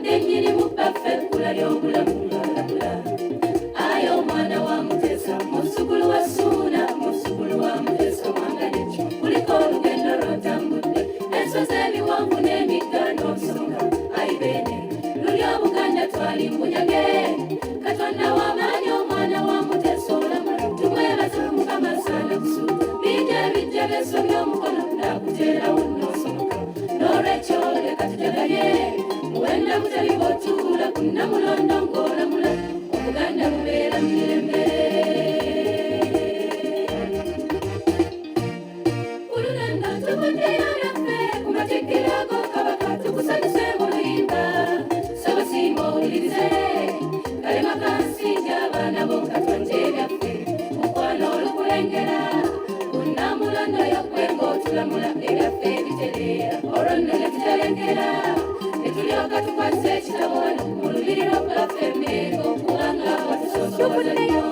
Tutumbudde nnyinimu bbaffe ekkula ly'obulamu ng'alamula. Ayi omwana wa Muteesa, muzzukulu wa Ssuuna, muzzukulu wa Muteesa Mwanga Nekyo, kuliko olugendo lw'otambudde, ensozi ebiwonvu n'emigga n'obisomoka. Ayi Beene, luli Obuganda twali mbunyage, Katonda w'amaanyi omwana wa Muteesa olamula, tumwebaze Mukama asaana kusuuta, bingi ebijja by'esobya omukono n'akuteerawo n'osomoka. N'olwekyo leka tujaganye, Muwenda Mutebi bw'otuula ku Nnamulondo ng'olamula, Obuganda bubeera mu mirembe. Ku luno nno tuvuddeyo naffe ku matikkira go Kabaka tukusanyuse mu luyimba. Ssabasiima owulirize, Kalema Kansinge abaana bo katwanje ebyaffe. Mukwano olukulengera, ku Nnamulondo yo ggwe ng'otulamula ebyaffe bitereera. Olwo nno ne tuterenkera, ne tulyoka tukwasa ekitabo wano mu lubiri lw'Obbaffe Mmengo kubanga watusoosowaza nnyo.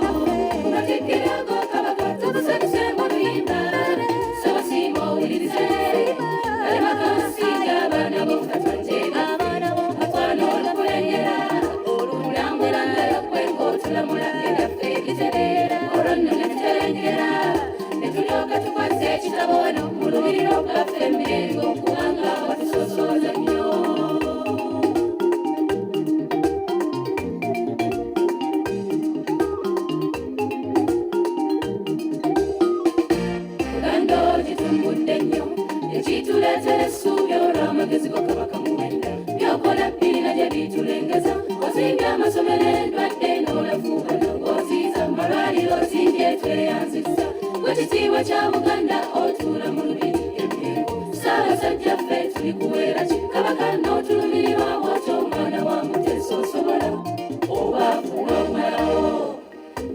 Ku matikkira go Kabaka tukusanyuse mu luyimba. Ssabasiima owulirize, Kalema Kansinge abaana bo katwanje ebyaffe. Mukwano olukulengera, Nnamulondo yo ggwe ng'otulamula ebyaffe bitereera. Olwo nno ne tuterenkera, ne tulyoka tukwasa ekitabo wano mu lubiri lw'Obbaffe Mmengo kubanga watusoosowaza nnyo. Buganda ogitumbudde nnyo, ekituleetera essuubi olw'amagezi go Kabaka Muwenda. By'okola birina gye bitulengeza, ozimbye amasomero endwadde n'olafuubana, ng'oziiza amalwaliro ozimbye tweyanzizza. Gwe kitiibwa kya Buganda otuula mu lubiri e Mmengo. Ssaabasajja ffe tulikuweera ki Kabaka n'otulumirirwa bw'otyo omwana wa Muteesa osobola obwavu n'obumalawo.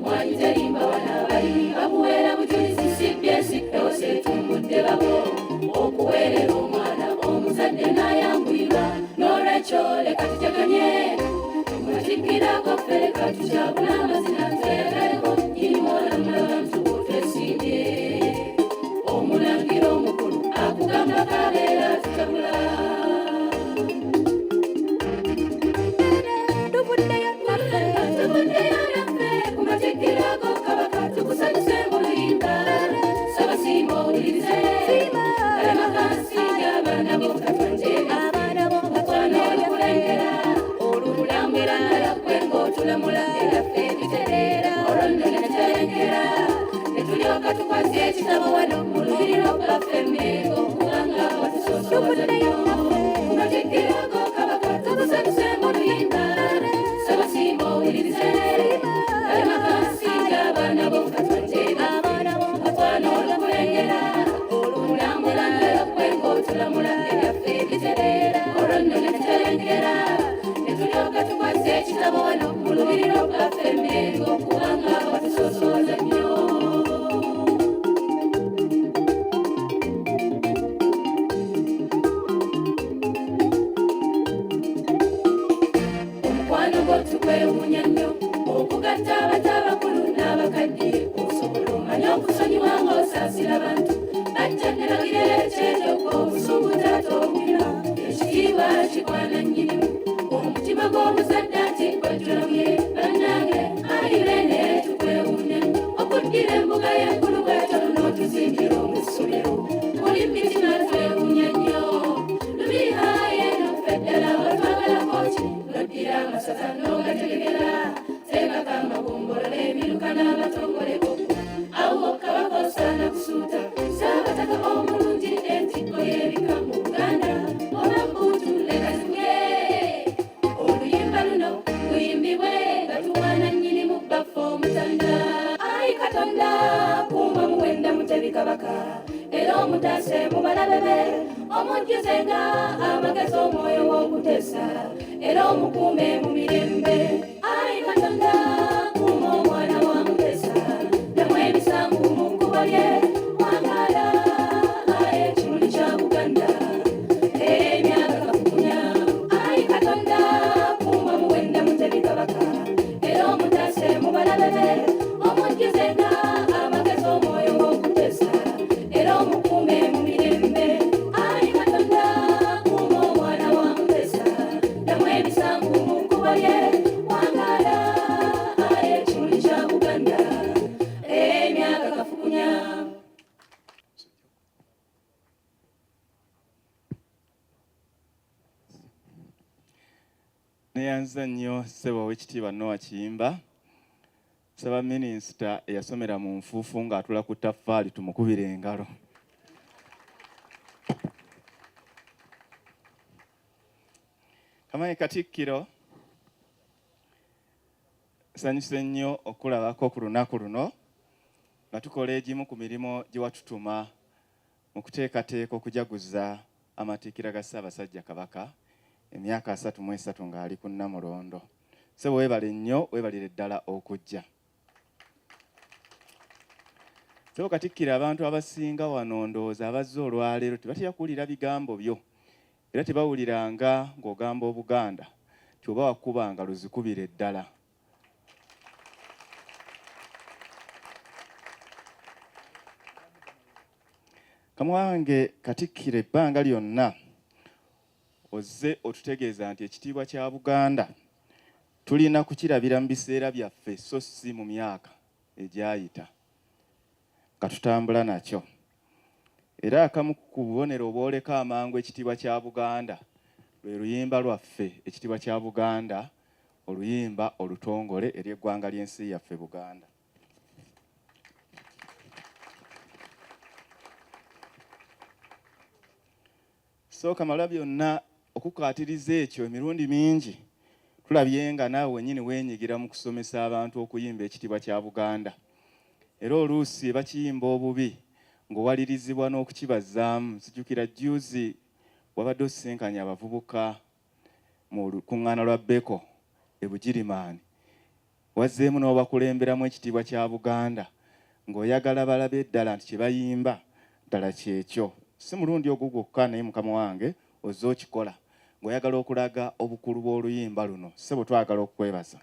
Mwanyi terimba wano abalimi bakuweera bujulizi CBS pewosa etumbudde babo okuweerera omwana omuzadde n'ayanguyirwa. N'olwekyo leka tujaganye matikkira gaffe, leka tukyabula amazina tweyagaleko nnyinimu olamula bantu b'otwesiimye. Omulangira omukulu akugamba kabeera tutabula. Tuvuddeyo naffe. Tuvuddeyo naffe ku matikkira go Kabaka tukusanyuse mu luyimba. Ssabasiima owulirize, Kalema Kansinge abaana bo katwanje ebyaffe. Abaana bo Mukwano olukulengera, olulambula Nnamulondo ggwe ng'otulamula ebyaffe bitereera. Olwo nno ne tuterenkera, ne tulyoka tukwasa ekitabo wano mu lubiri lw'Obbaffe Mmengo kubanga watusoosowaza nnyo. Ku matikkira go Kabaka tukusanyuse mu luyimba. Ssabasiima owulirize, Kalema Kansinge abaana bo katwanje ebyaffe. Abaana bo Mukwano olukulengera, Nnamulondo ggwe ng'otulamula ebyaffe bitereera. Olwo nno ne tuterenkera, ne tulyoka tukwasa ekitabo wano mu lubiri lw'Obbaffe Mmengo kubanga watusoosowaza nnyo. Omukwano gwo tukwewuunya nnyo, okugatta abato abakulu n'abakaddiye. Osobola omanye okusonyiwa ng'osaasira bantu. Bajja ne bagira ekyejo obusungu taata obulina. Ekitiibwa kikwana nnyinimu, omutima gw'omuzadde anti gwejjulamye. Bannange ayi Beene tukwewuunya nnyo, okuddira embuga y'enkulu bw'etyo n'otuzimbira omussomero. Muli mitima twewuunya nnyo, lubiri eno ffe ddala watwagalako ki? N'oddira amasaza n'ogategekera, teekako amagombolola emiruka n'abatongole bokka. Awo Kabaka osaana kusuuta, Ssaabataka omulungi entikko y'ebika mu Buganda. Oba bbuutu leka zivuge, oluyimba luno luyimbibwe nga tuwaana nnyinimu bbaffe Omutanda. Ayi Katonda kuuma Muwenda Mutebi Kabaka, era omutaase mu balabe be, omujjuzenga amagezi omwoyo w'okuteesa, era omukuume mu mirembe. Ayi Katonda kuuma omwana wa Muteesa, ddemu emisanvu mu kkubo lye. Wangaala ayi ekimuli kya Buganda, emyaka kafukunya. Ayi Katonda kuuma Muwenda Mutebi Kabaka, era omutaase mu balabe be, omujjuzenga amagezi omwoyo w'okuteesa, era omukuume mu mirembe. Ayi Katonda kuuma omwana wa Muteesa, ddemu emisanvu Neyanza nnyo ssebo Oweekitiibwa Noah Kiyimba, Ssaabaminisita eyasomera mu nfuufu ng'atula ku ttaffaali, tumukubire engalo. Kamanyi Katikkiro, nsanyuse nnyo okulabako ku lunaku luno nga tukola egimu ku mirimu gye watutuma mu kuteekateeka okujaguza amatikkira ga Ssaabasajja Kabaka emyaka 33 ng'ali ku Nnamulondo. Ssebo weebale nnyo, weebalire ddala okujja. Ssebo Katikkiro, abantu abasinga wano ndowooza abazze olwaleero tebatera kuwulira bigambo byo era tebawuliranga ng'ogamba Obuganda nti oba wakubanga luzikubire ddala. Kamwange Katikkiro, ebbanga lyonna ozze otutegeeza nti ekitiibwa kya Buganda tulina kukirabira mu biseera byaffe so si mu myaka egyayita nga tutambula nakyo. Era akamu ku bubonero obwoleka amangu ekitiibwa kya Buganda lwe luyimba lwaffe ekitiibwa kya Buganda, oluyimba olutongole eri eggwanga ly'ensi yaffe Buganda. So kamala byonna okukaatiriza ekyo emirundi mingi tulabye nga naawe wennyini weenyigira mu kusomesa abantu okuyimba ekitiibwa kya Buganda era oluusi bakiyimba obubi ng'owalirizibwa n'okukibazzaamu. Nzijukira jjuuzi wabadde osisinkanye abavubuka mu lukuŋŋaana lwa Beko e Bugirimaani, wazzeemu n'obakulemberamu ekitiibwa kya Buganda ng'oyagala balabe ddala nti kye bayimba ddala kyekyo. Si mulundi ogwo gwokka naye mukama wange ozze okikola ng'oyagala okulaga obukulu bw'oluyimba luno. Ssebo twagala okukwebaza.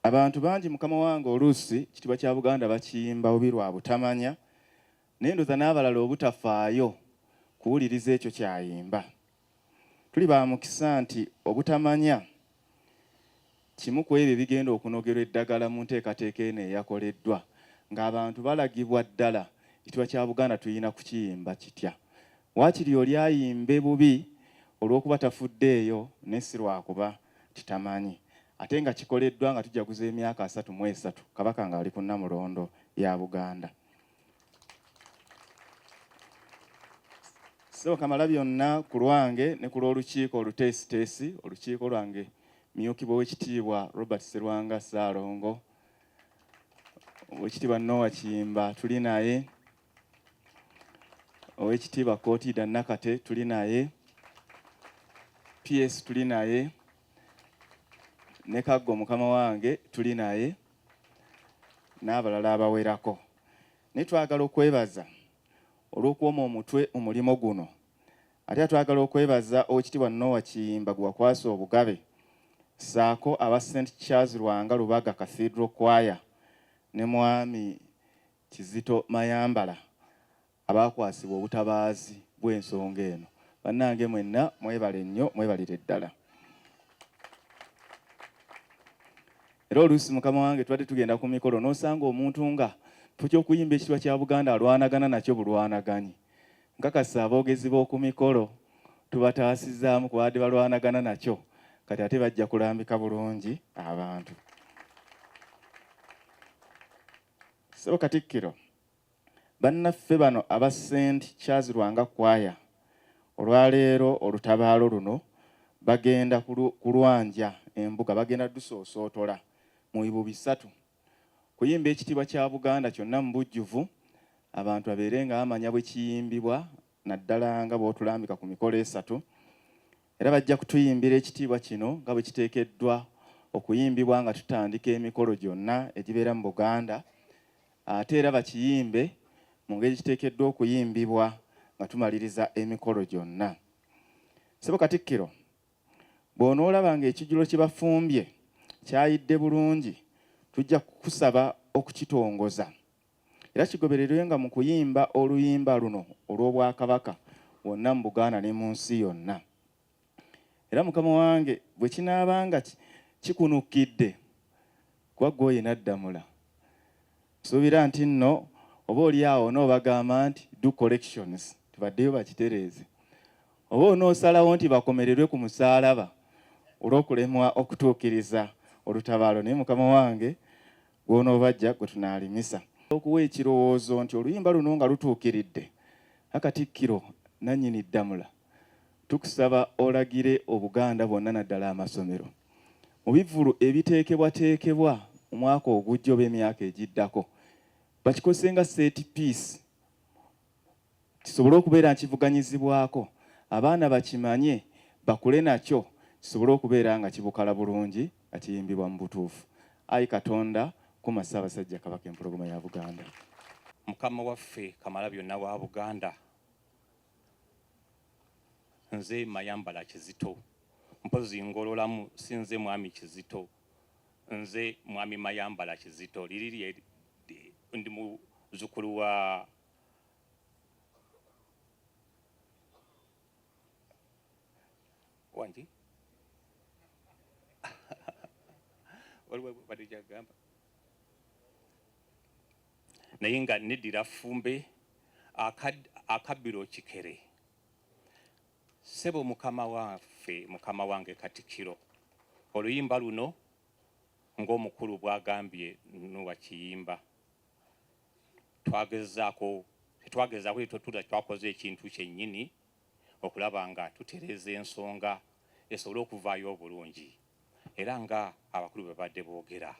Abantu bangi mukama wange oluusi ekitiibwa kya Buganda bakiyimba bubi lwa butamanya naye ndowooza n'abalala obutafaayo kuwuliriza ekyo ky'ayimba. Tuli ba mukisa nti obutamanya kimu ku ebyo ebigenda okunogerwa eddagala mu nteekateeka eno eyakoleddwa ng'abantu balagibwa ddala ekitiibwa kya Buganda tulina kukiyimba kitya. Waakiri oli ayimbe bubi olw'okuba tafuddeeyo naye si lwakuba nti tamanyi ate nga kikoleddwa nga tujaguza emyaka 33 Kabaka ng'ali ku Nnamulondo ya Buganda. Ssebo kamala byonna ku lwange ne ku lw'olukiiko oluteesiteesi, olukiiko lwange myukibwa Owekitiibwa Robert Serwanga Ssaalongo, Owekitiibwa Noah Kiyimba tuli naye, Owekitiibwa Kotiida Nakate tuli naye, PS tuli naye, ne Kaggo mukama wange tuli naye n'abalala abawerako. Naye twagala okwebaza olw'okuwoma omutwe mu mulimo guno. Ate twagala okwebaza Owekitiibwa Noah Kiyimba gwe wakwasa obugabe ssaako aba St Charles Lwanga Lubaga Cathedral Choir ne Mwami Kizito Mayambala abaakwasibwa obutabaazi bw'ensonga eno. Bannange mwenna mwebale nnyo, mwebalire ddala. Era oluusi mukama wange tubadde tugenda ku mikolo n'osanga omuntu nga kifo ky'okuyimba ekitiibwa kya Buganda alwanagana nakyo bulwanaganyi. Nkakasa aboogezi b'oku mikolo tubataasizaamu ku babadde balwanagana nakyo kati ate bajja kulambika bulungi abantu. Ssebo Katikkiro, bannaffe bano aba St Charles Lwanga Choir olwaleero olutabaalo luno bagenda kulwanja embuga, bagenda dusoosootola mu bibu bisatu. Kuyimba ekitiibwa kya Buganda kyonna mu bujjuvu, abantu babeere nga bamanya bwe kiyimbibwa naddala nga bw'otulambika ku mikolo esatu. Era bajja kutuyimbira ekitiibwa kino nga bwe kiteekeddwa okuyimbibwa nga tutandika emikolo gyonna egibeera mu Buganda, ate era bakiyimbe mu ngeri kiteekeddwa okuyimbibwa nga tumaliriza emikolo gyonna. Ssebo Katikkiro, bw'onoolaba ng'ekijjulo kye bafumbye kyayidde bulungi, tujja kukusaba okukitongoza era kigobererwe nga mu kuyimba oluyimba luno olw'Obwakabaka wonna mu Buganda ne mu nsi yonna. Era mukama wange bwe kinaaba nga kikunukkidde, kuba ggwe oyina ddamula, nsuubira nti nno oba oli awo onoobagamba nti do corrections, tubaddeyo bakitereeze. Oba onoosalawo nti bakomererwe ku musaalaba olw'okulemwa okutuukiriza olutabaalo, naye Mukama wange gw'onoobajja gwe tunaalimisa. Okuwa ekirowoozo nti oluyimba luno nga lutuukiridde, Katikkiro nannyini ddamula, tukusaba olagire Obuganda bwonna naddala amasomero mu bivvulu ebiteekebwateekebwa mu mwaka ogujja oba emyaka egiddako bakikozese nga set piece kisobole okubeera nkivuganyizibwako, abaana bakimanye, bakule nakyo, kisobole okubeera nga kibukala bulungi nga kiyimbibwa mu butuufu. Ayi Katonda, kuma Ssaabasajja Kabaka empologoma ya Buganda. Mukama waffe Kamalabyonna wa Buganda, nze Mayambala Kizito, mpozi ngololamu si nze Mwami Kizito, nze Mwami Mayambala Kizito, liri ndi muzukulu wa wangi waliwo badde kyagamba naye nga neddira ffumbe akabbiro kikere. Ssebo mukama waffe, mukama wange Katikkiro, oluyimba luno ng'omukulu bw'agambye Nuwa Kiyimba, twagezaako, tetwagezaako, tetula twakoze ekintu kyennyini okulaba nga tutereeza ensonga esobole okuvaayo obulungi, era nga abakulu bwe babadde boogera.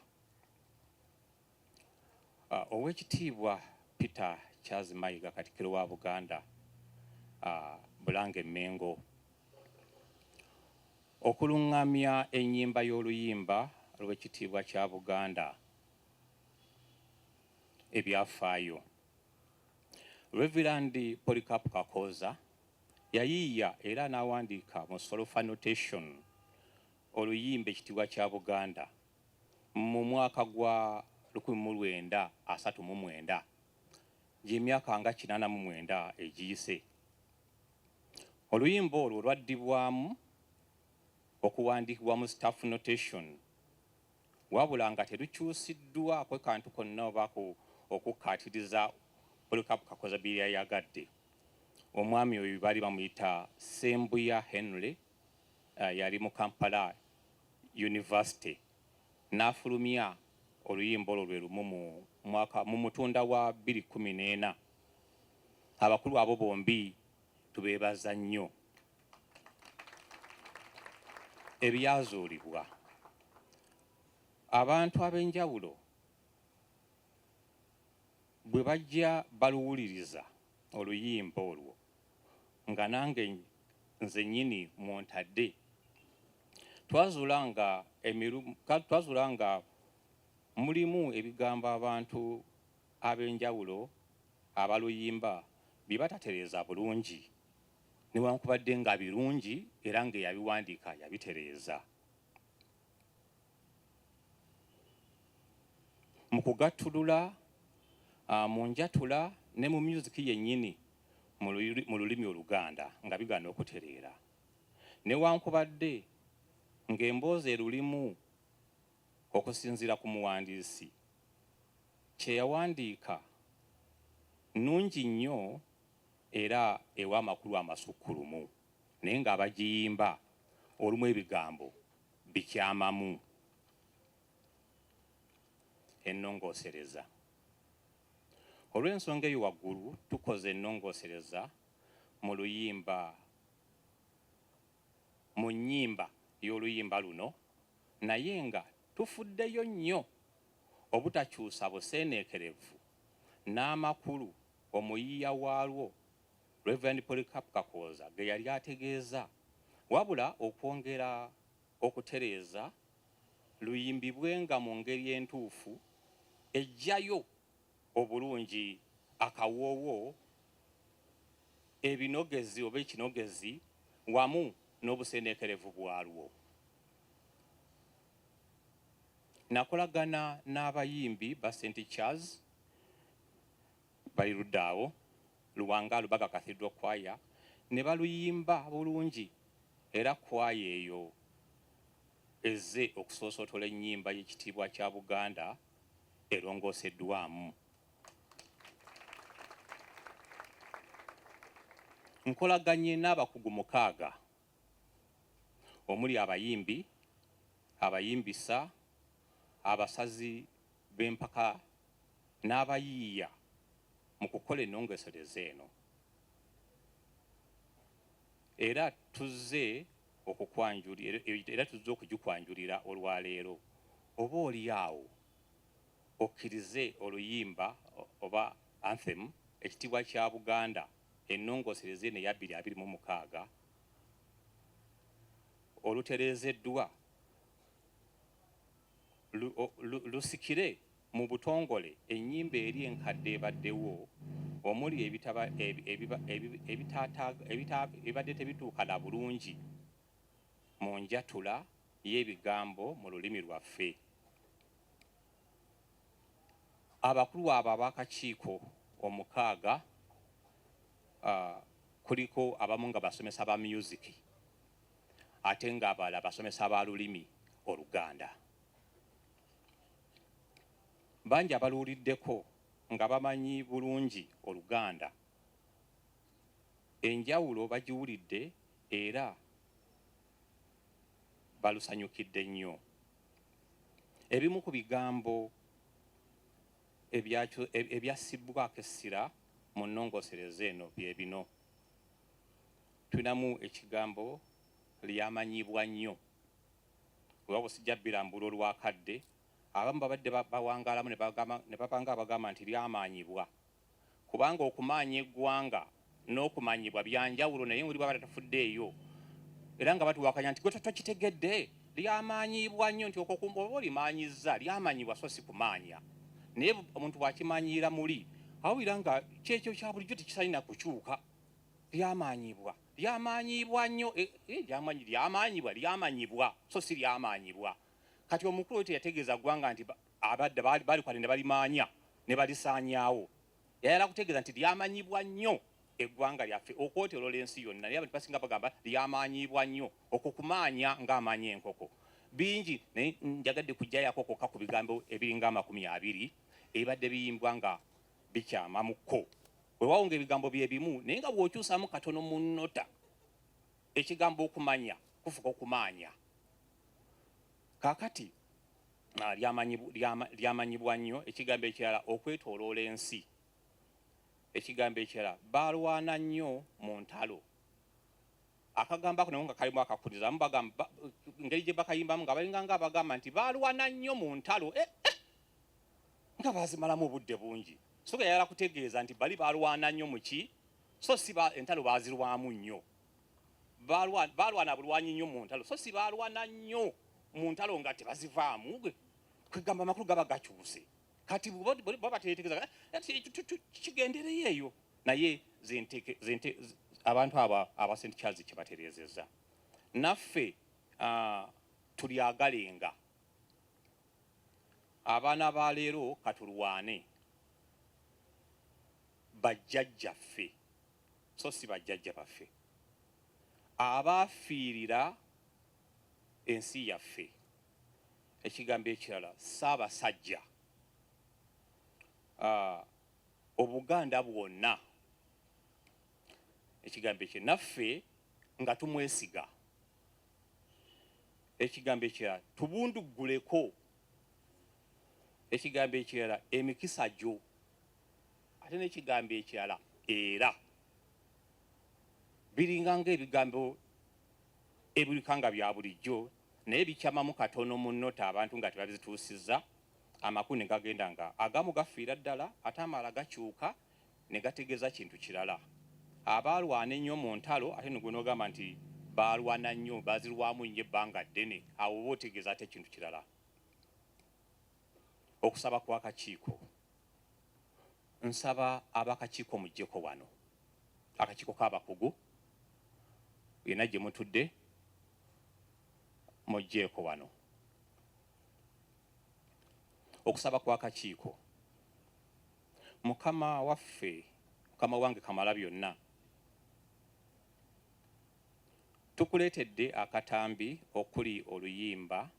Oweekitiibwa Peter Charles Mayiga, Katikkiro wa Buganda, Bulange Mmengo, okulungamya ennyimba y'oluyimba lw'ekitiibwa kya Buganda ebyafaayo. Reverend Polycarp Kakooza yayiiya era n'awandiika mu Solfa Notation oluyimba ekitiibwa kya Buganda mu mwaka gwa 1939, gy'emyaka nga 89 egiyise. Oluyimba olwo lwaddibwamu okuwandiikibwa mu staff notation, wabula nga terukyusiddwako kantu konna oba okukkaatiriza Polycarp Kakooza bye yayagadde. Omwami oyo baali bamuyita Ssembuya Henry, yali mu Kampala University, n'afulumya oluyimba olwo lwe lumu mu mwaka mu mutunda wa 2014. Abakulu abo bombi tubeebaza nnyo. Ebyazuulibwa abantu ab'enjawulo bwe bajja baluwuliriza oluyimba olwo, nga nange nze nnyini mwontadde, twazuula nga mulimu ebigambo abantu ab'enjawulo abaluyimba bye batatereeza bulungi, newankubadde nga birungi era ng'eyabiwandiika yabitereeza. Mu kugattulula, mu njatula ne mu myuziki yennyini mu lulimi Oluganda nga bigaana okutereera, newankubadde ng'emboozi erulimu okusinziira ku muwandiisi kye yawandiika nnungi nnyo era ewa amakulu amasukkulumu, naye ng'abagiyimba olumu ebigambo bikyamamu. Ennongoosereza. Olw'ensonga eyo waggulu tukoze ennongoosereza mu luyimba mu nnyimba y'oluyimba luno, naye nga tufuddeyo nnyo obutakyusa buseeneekerevu n'amakulu omuyiiya waalwo Rev. Polycarp Kakooza ge yali ategeeza, wabula okwongera okutereeza luyimbibwenga mu ngeri entuufu eggyayo obulungi akawoowo, ebinogezi oba ekinogezi wamu n'obuseeneekerevu bwalwo. Nakolagana n'abayimbi ba St Charles bali ludda awo, Luwanga Lubaga Cathedral Choir ne baluyimba bulungi era kkwaya eyo ezze okusoosootola ennyimba y'ekitiibwa kya Buganda erongooseddwamu. Nkolaganye n'abakugu 6 omuli abayimbi, abayimbisa, abasazi b'empaka n'abayiiya mu kukola ennongosereza eno. Era tuzze okugikwanjulira olwaleero, oba oli awo okkirize oluyimba oba anthem Ekitiibwa kya Buganda ennongosereza eno eya 2026 olutereezeddwa lusikire mu butongole ennyimba eri enkadde ebaddewo omuli ebibadde tebituukana bulungi mu njatula y'ebigambo mu lulimi lwaffe. Abakulu abo ab'akakiiko 6 kuliko abamu nga basomesa ba music ate ng'abalala basomesa ba lulimi Oluganda. Bangi abaluwuliddeko nga bamanyi bulungi Oluganda, enjawulo bagiwulidde era balusanyukidde nnyo. Ebimu ku bigambo ebyassibwako essira mu nnongoosereza eno bye bino. Tulinamu ekigambo lyamanyibwa nnyo, oba busijja birambula olwakadde, abamu babadde bawangaalamu ne babanga abagamba nti lyamanyibwa, kubanga okumaanya eggwanga n'okumanyibwa bya njawulo, naye buli bw'aba tatafuddeeyo era nga batuwakanya nti gwe tokitegedde, lyamanyibwa nnyo nti okwo oba olimaanyizza, lyamanyibwa so si kumaanya. Naye omuntu bw'akimanyiira muli awulira nga kyekyo kya bulijjo tekisalina kukyuka. Lyamanyibwa, lyamanyibwa nnyo, lyamanyibwa, lyamanyibwa so si lyamanyibwa. Kati omukulu oyo teyategeeza ggwanga nti abadde balikwata ne balimaanya ne balisaanyaawo. Yayala kutegeeza nti lyamanyibwa nnyo eggwanga lyaffe okwetooloola ensi yonna, naye abantu basinga bagamba lyamanyibwa nnyo, okwo kumaanya ng'amaanya enkoko. Bingi naye njagadde kujjayako kokka ku bigambo ebiringa 20 ebibadde biyimbwa nga bikyamamukko. Weewaawo ng'ebigambo bye bimu, naye nga bw'okyusaamu katono mu nnota, ekigambo okumanya kufuuka okumaanya. Kaakati lyamanyibwa nnyo. Ekigambo ekirala okwetooloola ensi. Ekigambo ekirala baalwana nnyo mu ntalo. Akagambo ako nako nga kalimu akakuliza, abamu bagamba engeri gye bakayimbamu nga balinga nga abagamba nti baalwana nnyo mu ntalo, nga baazimalamu obudde bungi. So nga yayala kutegeeza nti bali baalwana nnyo mu ki, so si entalo baazirwamu nnyo. Baalwana bulwanyi nnyo mu ntalo, so si baalwana nnyo mu ntalo nga tebazivaamu. Kwegamba amakulu gaba gakyuse. Kati baba bateetegeeza kigendereyo eyo, naye abantu abo aba St Charles kye batereezezza. Naffe tulyagalenga abaana ba leero, katulwane bajjajjaffe so si bajjajja baffe abaafiirira ensi yaffe. Ekigambo ekirala Ssaabasajja, Obuganda bwonna. Ekigambo ekyo naffe nga tumwesiga. Ekigambo ekirala tubundugguleko. Ekigambo ekirala emikisa gyo, ate n'ekigambo ekirala era biringa ng'ebigambo ebirika nga bya bulijjo, naye bikyamamu katono mu nnota abantu nga tebabizituusizza, amakulu ne gagenda nga agamu gafiira ddala ate amalala gakyuka ne gategeeza kintu kirala. Abaalwana ennyo mu ntalo ate ne gwe n'ogamba nti baalwana nnyo, bazirwamu nnyo ebbanga ddene, awo oba otegeeza ate ekintu kirala. Okusaba kw'akakiiko. Nsaba ab'akakiiko mujjeko wano, akakiiko k'abakugu yenna gye mutudde mujjeeko wano. Okusaba kw'akakiiko. Mukama waffe, Mukama wange Kamala byonna, tukuleetedde akatambi okuli oluyimba,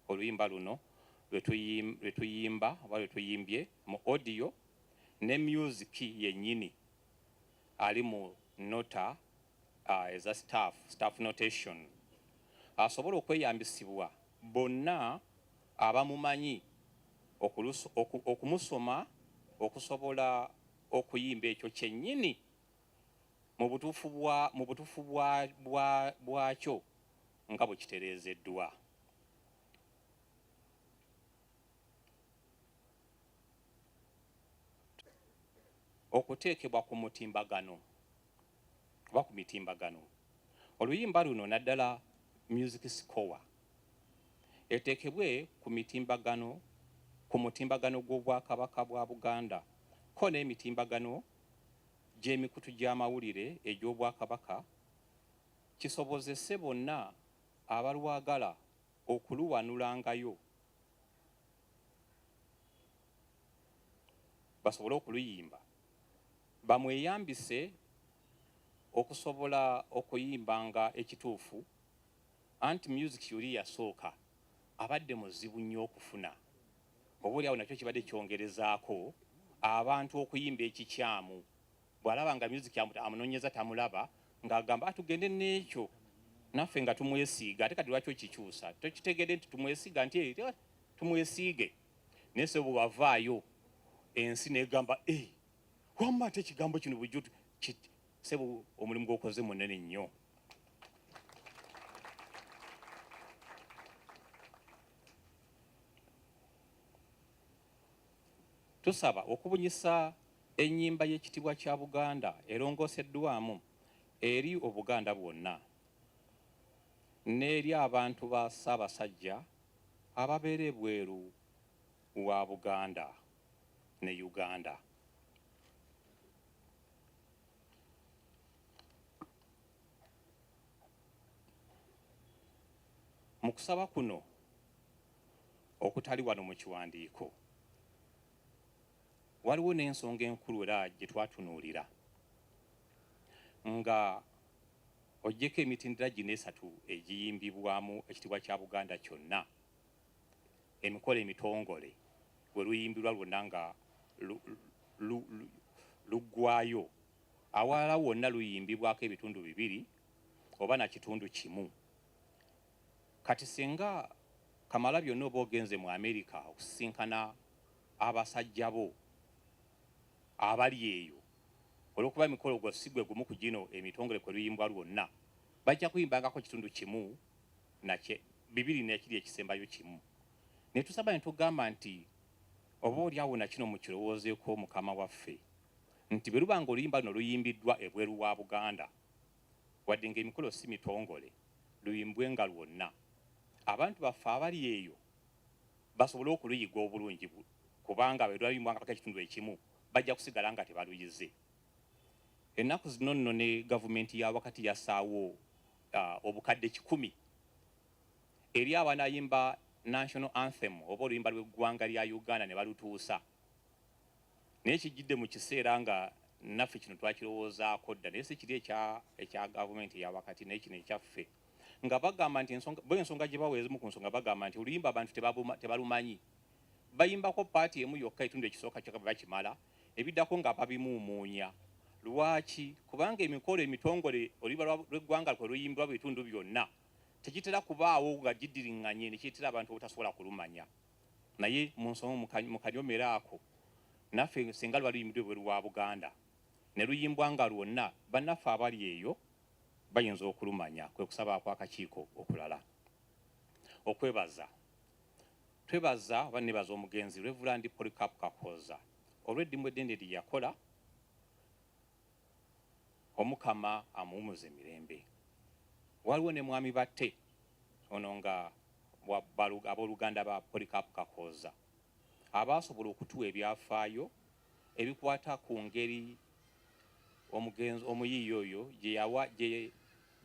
oluyimba luno lwe tuyimba oba lwe tuyimbye mu audio ne music yennyini ali mu nota. Eza staff notation asobola okweyambisibwa bonna abamumanyi okumusoma okusobola okuyimba ekyo kyennyini mu butuufu bwakyo nga bwe kitereezeddwa. Okuteekebwa ku mutimbagano oba ku mitimbagano. Oluyimba luno naddala music score eteekebwe ku mitimbagano ku mutimbagano gw'Obwakabaka bwa Buganda ko n'emitimbagano gy'emikutu gy'amawulire egy'Obwakabaka kisobozese bonna abalwagala okuluwanulangayo basobole okuluyimba bamweyambise okusobola okuyimbanga ekituufu. Anti music yuli yasooka abadde muzibu nnyo okufuna, oba oliawo nakyo kibadde kyongerezaako abantu okuyimba ekikyamu. Bw'alaba nga music amunoonyeza tamulaba, ng'agamba atugende n'ekyo naffe nga tumwesiiga. Ate kati lwaki okikyusa? Tokitegedde nti tumwesiiga, nti tumwesiige. Naye se bwe wavaayo ensi n'egamba wamma ate ekigambo kino bulijjo sebo omulimu gw'okoze munene nnyo. Tusaba okubunyisa ennyimba y'ekitiibwa kya Buganda erongooseddwamu eri Obuganda bwonna n'eri abantu ba Ssaabasajja ababeera ebweru wa Buganda ne Uganda. Mu kusaba kuno okutali wano mu kiwandiiko waliwo n'ensonga enkulu era gye twatunuulira nga oggyeko emitendera gino esatu egiyimbibwamu ekitiibwa kya Buganda kyonna, emikolo emitongole we luyimbirwa lwonna nga luggwayo, awalala wonna luyimbibwako ebitundu bibiri oba na kitundu kimu. Kati singa kamala byonna oba ogenze mu Amerika okusisinkana abasajja bo abali eyo, olw'okuba emikolo gwo si gwe gumu ku gino emitongole kwe luyimbwa lwonna, bajja kuyimbangako kitundu kimu nakye bibiri n'ekiri ekisembayo kimu. Ne tusaba ne tugamba nti oba oli awo na kino mukirowoozeeko Mukama waffe, nti bwe luba nga oluyimba luno luyimbiddwa ebweru wa Buganda, wadde ng'emikolo si mitongole, luyimbwe nga lwonna, abantu baffe abali eyo basobole okuluyiga obulungi, kubanga bwe lwayimbwangako ekitundu ekimu bajja kusigala nga tebaluyize. Ennaku zino nno ne gavumenti ya wakati yassaawo obukadde 100 eri abanayimba national anthem oba oluyimba lw'eggwanga lya Uganda ne balutuusa. Naye kijjidde mu kiseera nga naffe kino twakirowoozaako dda, naye si kiri ekya gavumenti eya wakati, naye kino ekyaffe. Nga bagamba nti ensonga gye bawa ezimu ku nsonga bagamba nti oluyimba abantu tebalumanyi, bayimbako paati emu yokka ekitundu ekisooka kyokka bwe bakimala, ebiddako nga babimuumuunya. Lwaki? Kubanga emikolo emitongole oluyimba lw'eggwanga kwe luyimbibwa bitundu byonna tekitera kubaawo nga gidiriŋŋanye ne kireetera abantu obutasobola kulumanya. Naye mu nsonga mu kanyomero ako naffe singa luba luyimbiddwa ebweru wa Buganda ne luyimbwa nga lwonna, bannaffe abali eyo bayinza okulumanya. Kwe kusaba kw'akakiiko okulala. Okwebaza, twebaza oba nebaza omugenzi Reverend Polycarp Kakooza olw'eddimu eddene lye yakola, Omukama amuwumuze mirembe. Waliwo ne Mwami Batte ono nga abooluganda ba Polycarp Kakooza abaasobola okutuwa ebyafaayo ebikwata ku ngeri omugenzi omuyiiya oyo gye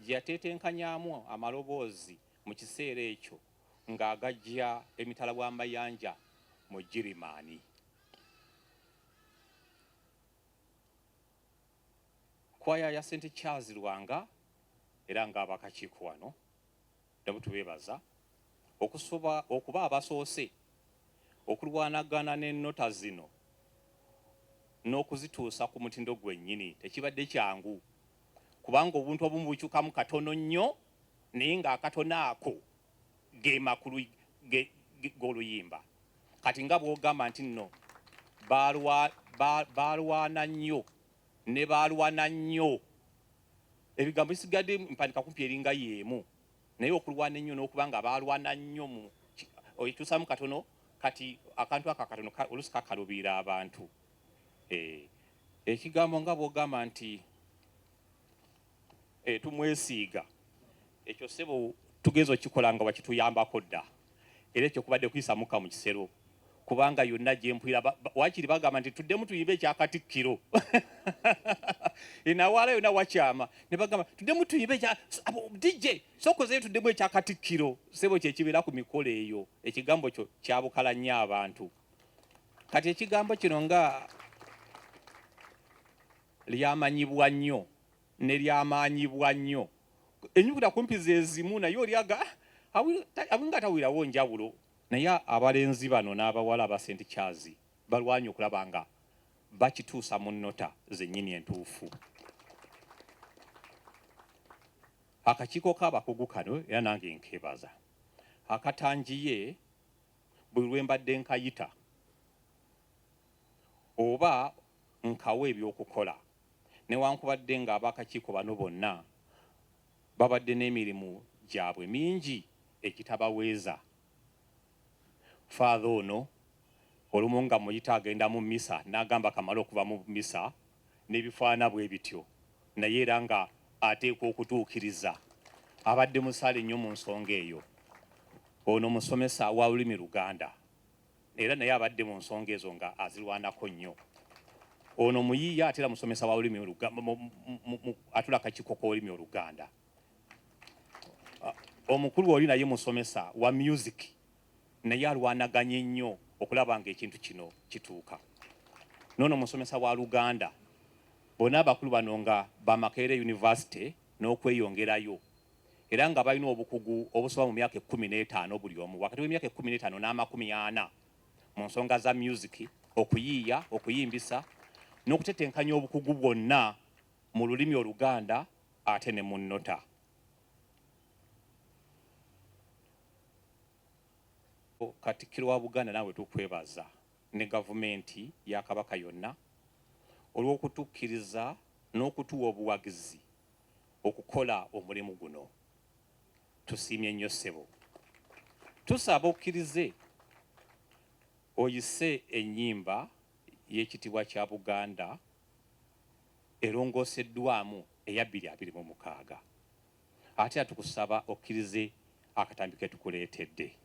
yatetenkanyaamu amaloboozi mu kiseera ekyo ng'agajja emitala w'amayanja mu Girimaani. Kwaya ya St Charles Lwanga era ng'abakakiiko wano nabo tubeebaza okuba abasoose okulwanagana n'ennota zino n'okuzituusa ku mutindo gwennyini. Tekibadde kyangu. Kubanga obuntu obumu bukyukamu katono nnyo, naye ng'akatono ako ge makulu g'oluyimba. Kati nga bw'ogamba nti nno baalwana nnyo ne baalwana nnyo, ebigambo bisigadde mpandika kumpi eringa y'emu, naye okulwana ennyo n'okuba nga baalwana nnyo mu okyusamu katono. Kati akantu ako akatono oluusi kakaluubirira abantu. Ekigambo nga bw'ogamba nti tumwesiiga, ekyo ssebo tugeza okikola nga wakituyambako dda, era ekyo kubadde kuyisa mukka mu kisero, kubanga yonna gye mpulira waakiri bagamba nti tuddemu tuyimbe ekya Katikkiro. Enawaala yonna wakyama ne bagamba tuddemu tuyimbe ekya DJ sokozeyo, tuddemu ekya Katikkiro. Ssebo kyekibeera ku mikolo eyo, ekigambo kyo kyabukala nnyo abantu. Kati ekigambo kino nga lyamanyibwa nnyo ne lyamaanyibwa nnyo, ennyukuta kumpi ze zimu, naye oli aga nga tawulirawo njawulo. Naye abalenzi bano n'abawala aba St Charles balwanye okulaba nga bakituusa mu nnota zennyini entuufu. Akakiiko k'abakugu kano era nange nkebaza akatangiye buli lwe mbadde nkayita oba nkawa eby'okukola, newankubadde ng'ab'akakiiko bano bonna babadde n'emirimu gyabwe mingi egitabaweeza. Father ono olumu nga muyita agenda mu misa n'agamba kamale okuva mu misa n'ebifaana bwe bityo, naye era nga ateekwa okutuukiriza. Abadde musaale nnyo mu nsonga eyo. Ono musomesa wa lulimi Luganda era naye abadde mu nsonga ezo nga azirwanako nnyo. Ono muyiiya ate era musomesa wa lulimi atula akakiiko k'olulimi Oluganda. Omukulu oli naye musomesa wa music, naye alwanaganye nnyo okulaba nga ekintu kino kituuka. N'ono musomesa wa Luganda. Bonna abakulu bano nga ba Makerere University n'okweyongerayo, era nga balina obukugu obusoba mu myaka 15 buli omu, wakati w'emyaka 15 n'amakumi ana mu nsonga za music, okuyiiya, okuyimbisa n'okutetenkanya obukugu bwonna mu lulimi Oluganda ate ne mu nnota. Katikkiro wa Buganda, naawe tukwebaza ne gavumenti ya Kabaka yonna olw'okutukkiriza n'okutuwa obuwagizi okukola omulimu guno. Tusiimye nnyo ssebo. Tusaba okkirize oyise ennyimba y'ekitiibwa kya Buganda erongooseddwamu eya 2026. Ate era tukusaba okkirize akatambi ke tukuleetedde.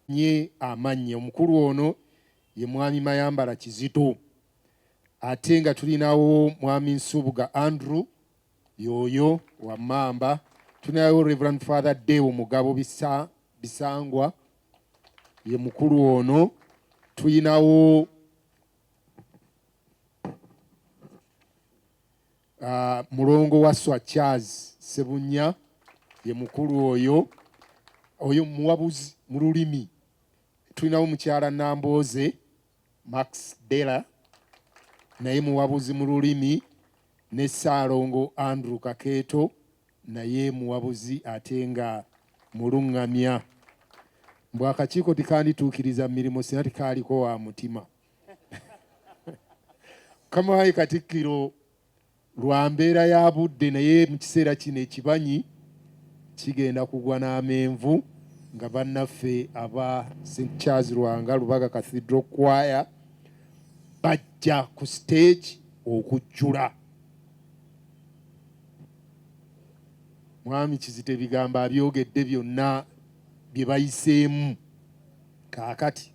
Nye amannya omukulu ono ye Mwami Mayambala Kizito, ate nga tulinawo Mwami Nsubuga Andrew yoyo wa Mmamba, tulinawo Reverend Father Deo Mugabo Bisangwa ye mukulu ono, tulinawo Mulongo Wasswa Charles Ssebunya ye mukulu oyo, oyo muwabuzi mu lulimi. Tulinawo mukyala Nambooze Max Della naye muwabuzi mu lulimi, ne Ssaalongo Andrew Kakeeto naye muwabuzi ate nga mulungamya. Mbu akakiiko tikandituukiriza mirimu singa tikaaliko wa mutima. Mukama wange Katikkiro, lwa mbeera ya budde, naye mu kiseera kino ekibanyi kigenda kugwa n'amenvu nga bannaffe aba St Charles Lwanga Lubaga Cathedral Choir bajja ku stage okujjula. Mwami Kizito ebigambo abyogedde byonna bye bayiseemu kaakati.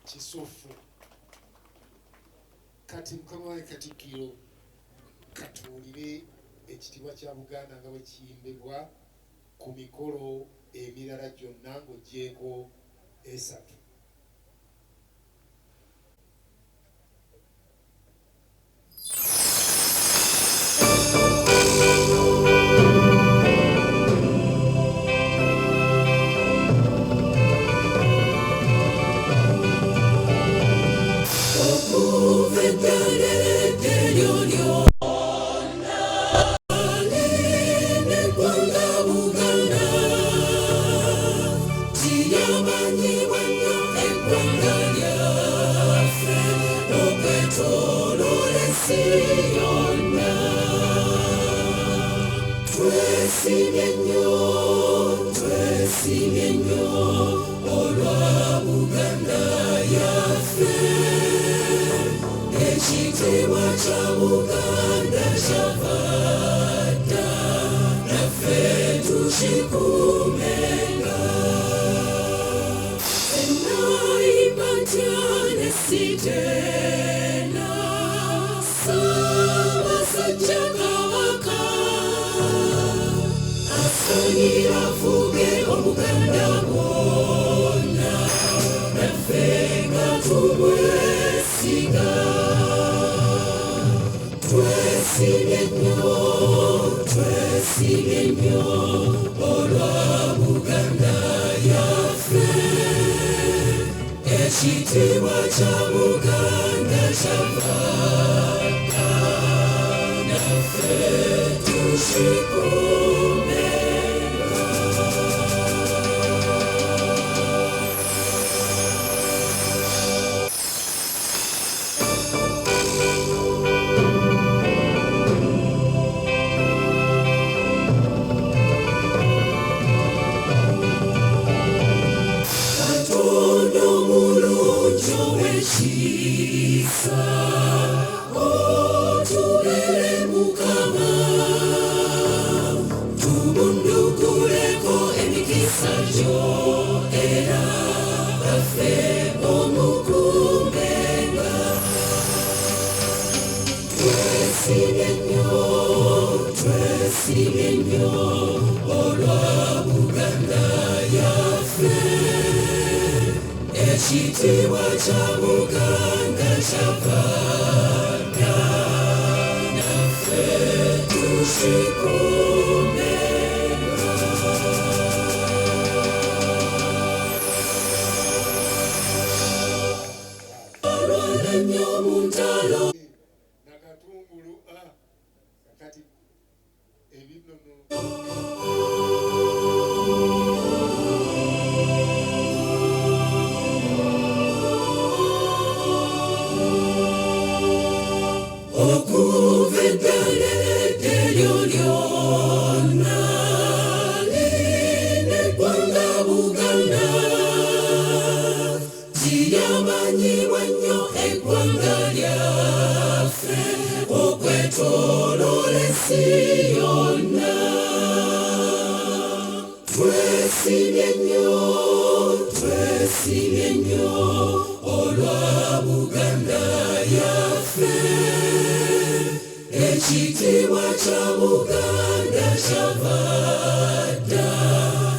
Kisufu. Kati mukama wange Katikkiro, katuwulire ekitiibwa kya Buganda nga bwe kiyimbibwa ku mikolo emirala gyonna ng'oggyeeko esatu.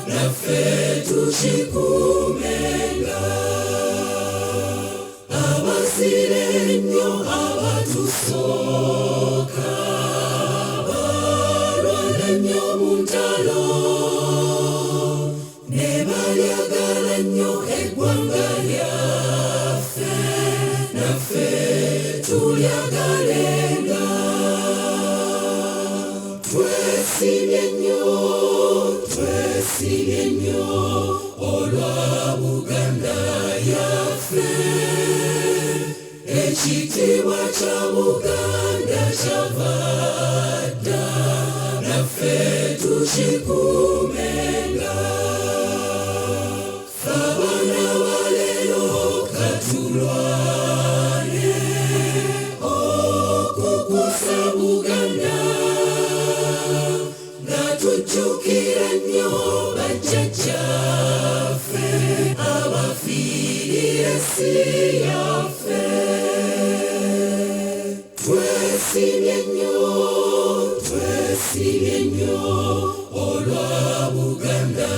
Naffe tushikumenga. Twesiimye nnyo olwa Buganda yaffe. Ekitiibwa kya Buganda kyava dda, naffe tukikuumenga. Ffe abaana ba leero katulwane okukusa Buganda, nga tujjukira nnyo bajjajjaffe abafiirira ensi yaffe. Twesiimye nnyo, twesiimye nnyo olwa Buganda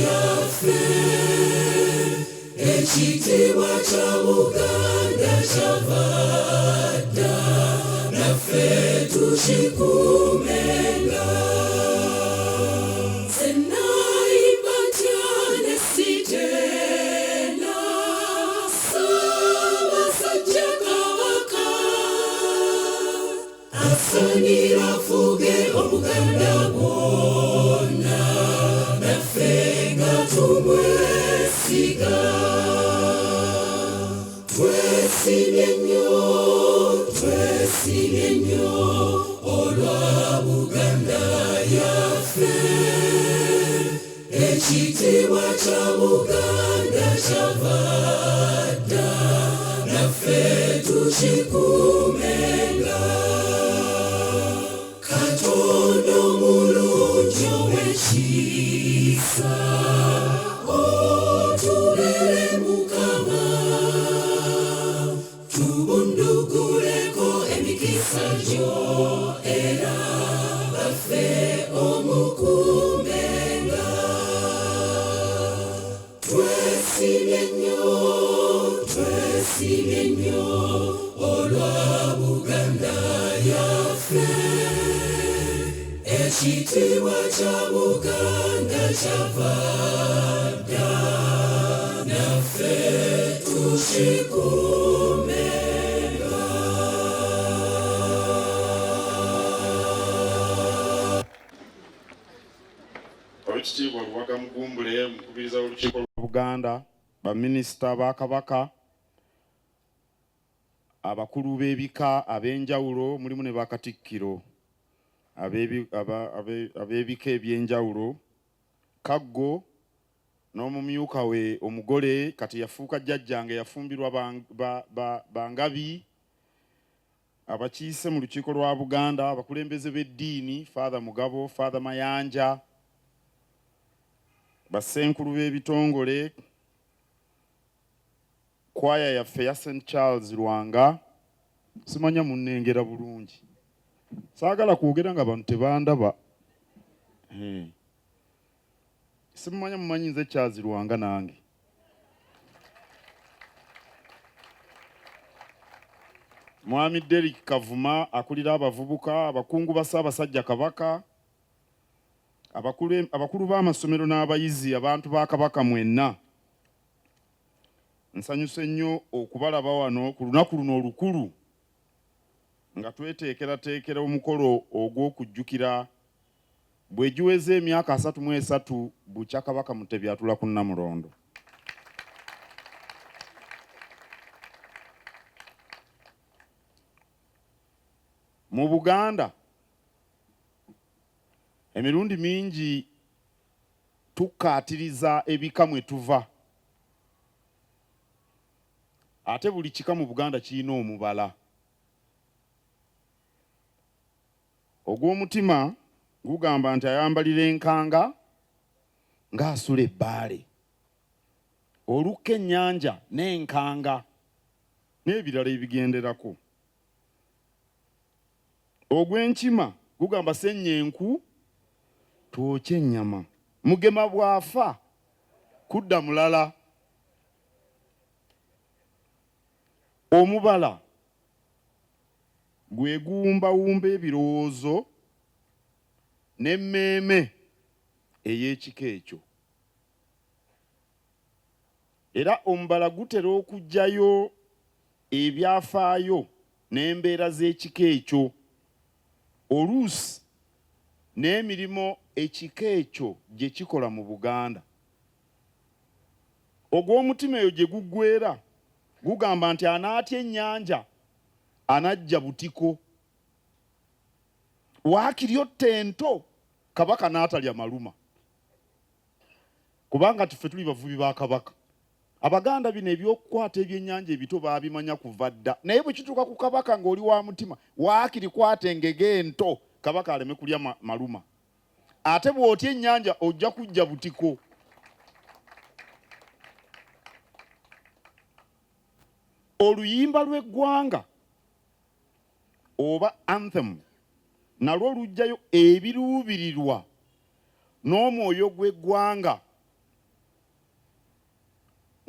yaffe. Ekitiibwa kya Buganda kyava dda, naffe tukikuumenga. Nze nayimba ntya ne sitenda Ssaabasajja Kabaka, asaanira afuge Obuganda bwonna, naffe nga tumwesiga. Twesiimye nnyo, twesiimye nnyo olwa Buganda yaffe. Ekitiibwa kya Buganda kyava dda, naffe tukikuumenga. Katonda omulungi ow'ekisa, otubere Mukama, tubunduguleko emikisa gyo, era baffe omukuumenga. Twesiimye nnyo, twesiimye nnyo olwa Buganda yaffe. Ekitiibwa kya Buganda kyava dda, naffe tukikuumenga. Oweekitiibwa Luwaga Mugumbule, omukubiriza w'Olukiiko lwa Buganda, baminisita ba Kabaka, abakulu b'ebika ab'enjawulo, mulimu ne bakatikkiro ab'ebika eby'enjawulo, Kaggo n'omumyuka we omugole kati yafuuka jjajjange, yafumbirwa Bangabi, abakiise mu Lukiiko lwa Buganda, abakulembeze b'eddiini, Father Mugabo, Father Mayanja, bassenkulu b'ebitongole, kwaya yaffe ya St Charles Lwanga. Simanya munnengera bulungi, saagala kwogera nga bantu tebandaba. Simumanya mumanyi nze Charles Lwanga nange. Mwami Derrick Kavuma akulira abavubuka, abakungu ba Ssaabasajja Kabaka, abakulu b'amasomero n'abayizi, abantu ba Kabaka mwenna. Nsanyuse nnyo okubalaba wano ku lunaku luno olukulu nga tweteekerateekera omukolo ogw'okujjukira bwe giweze emyaka 33 bukya Kabaka Mutebi atula ku Nnamulondo. Mu Buganda emirundi mingi tukkaatiriza ebika mwe tuva, ate buli kika mu Buganda kirina omubala. Ogw'omutima gugamba nti ayambalira enkanga ng'asula ebbaale, olukka ennyanja n'enkanga n'ebirala ebigenderako. Ogw'enkima gugamba senya enku twokye ennyama. Mugema bw'afa kudda mulala. Omubala gwe guwumbawumba ebirowoozo n'emmeeme ey'ekika ekyo. Era omubala gutera okuggyayo ebyafaayo n'embeera z'ekika ekyo. Oluusi n'emirimu ekika ekyo gye kikola mu Buganda. Ogw'omutima eyo gye guggweera gugamba nti anaatya ennyanja anajja butiko. Waakiri otta ento Kabaka n'atalya maluma kubanga nti ffe tuli bavubi ba Kabaka. Abaganda bino eby'okukwata ebyennyanja ebito baabimanya kuva dda naye bwe kituuka ku Kabaka ng'oli wa mutima waakiri kwata engege ento Kabaka aleme kulya maluma. Ate bw'otya ennyanja ojja kujja butiko. Oluyimba lw'eggwanga oba anthem nalwo luggyayo ebiruubirirwa n'omwoyo gw'eggwanga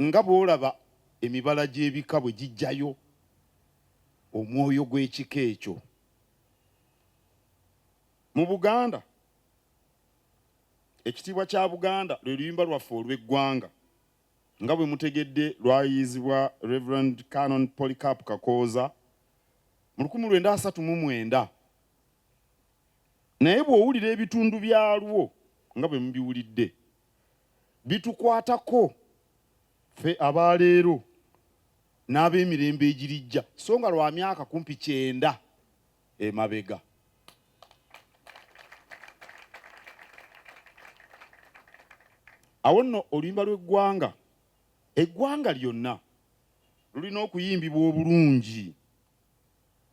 nga bw'olaba emibala gy'ebika bwe giggyayo omwoyo gw'ekika ekyo. Mu Buganda, Ekitiibwa kya Buganda lwe luyimba lwaffe olw'eggwanga. Nga bwe mutegedde lwayiiyizibwa Rev. Canon Polycarp Kakooza mu 1939. Naye bw'owulira ebitundu byalwo nga bwe mubiwulidde, bitukwatako ffe aba leero n'ab'emirembe egirijja, so nga lwa myaka kumpi kyenda emabega. Awo nno oluyimba lw'eggwanga, eggwanga lyonna, lulina okuyimbibwa obulungi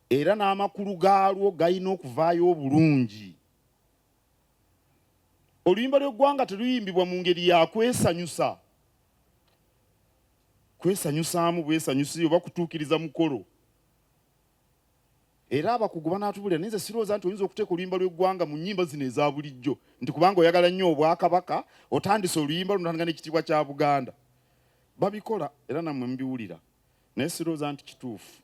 era n'amakulu gaalwo galina okuvaayo obulungi. Oluyimba lw'eggwanga teruyimbibwa mu ngeri ya kwesanyusa kwesanyusaamu bwesanyusi oba kutuukiriza mukolo. Era abakugu banaatubulira, naye nze sirowooza nti oyinza okuteeka oluyimba lw'eggwanga mu nnyimba zino eza bulijjo nti kubanga oyagala nnyo Obwakabaka otandise oluyimba luno otandika n'ekitiibwa kya Buganda. Babikola era nammwe mubiwulira naye sirowooza nti kituufu.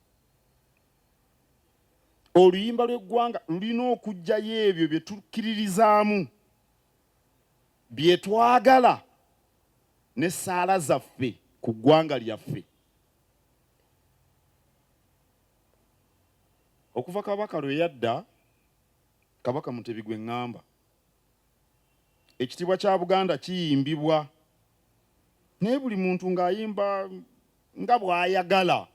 Oluyimba lw'eggwanga lulina okuggyayo ebyo bye tukkiririzaamu, bye twagala n'essaala zaffe ku ggwanga lyaffe. Okuva Kabaka lwe yadda, Kabaka Mutebi gwe ŋŋamba, ekitiibwa kya Buganda kiyimbibwa naye buli muntu ng'ayimba nga bw'ayagala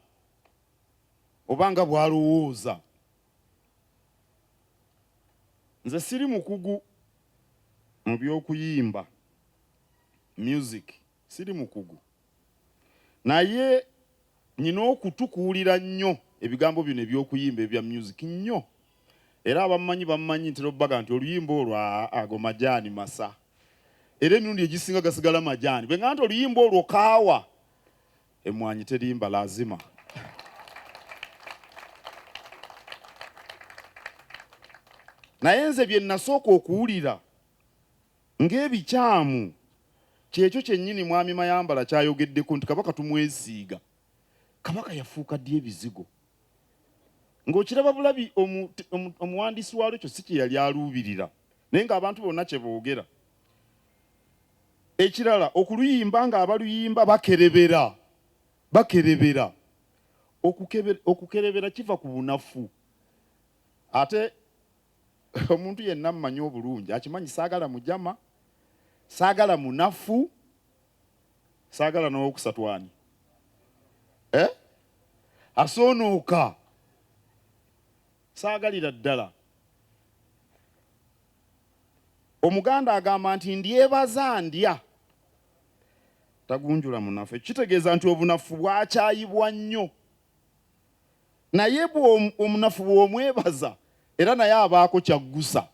oba nga bw'alowooza. Nze siri mukugu mu by'okuyimba, music, siri mukugu. Naye nyina okutu kuwulira nnyo ebigambo bino ebyokuyimba ebya music nnyo era abammanyi bammanyi ntera obbaga nti oluyimba olwo ago majaani masa era emirundi egisinga gasigala majaani bwe nga nti oluyimba olwo kaawa emwanyi terimba lazima naye nze bye nasooka okuwulira Ng'ebikyamu, ky'ekyo kyennyini Mwami Mayambala ky'ayogeddeko nti Kabaka tumwesiiga. Kabaka yafuuka ddi ebizigo? Ng'okiraba bulabi omuwandiisi waalwo ekyo si kye yali aluubirira naye ng'abantu bonna kye boogera. Ekirala okuluyimba ng'abaluyimba bakerebera, bakerebera. Okukerebera kiva ku bunafu ate Omuntu yenna ammanyi obulungi akimanyi saagala mujama, saagala munafu, saagala n'owokusatu ani eh? Asoonuuka saagalira ddala. Omuganda agamba nti ndyebaza ndya tagunjula munafu. Ekyo kitegeeza nti obunafu bwakyayibwa nnyo. Naye omunafu bw'omwebaza era naye abaako ky'aggusa.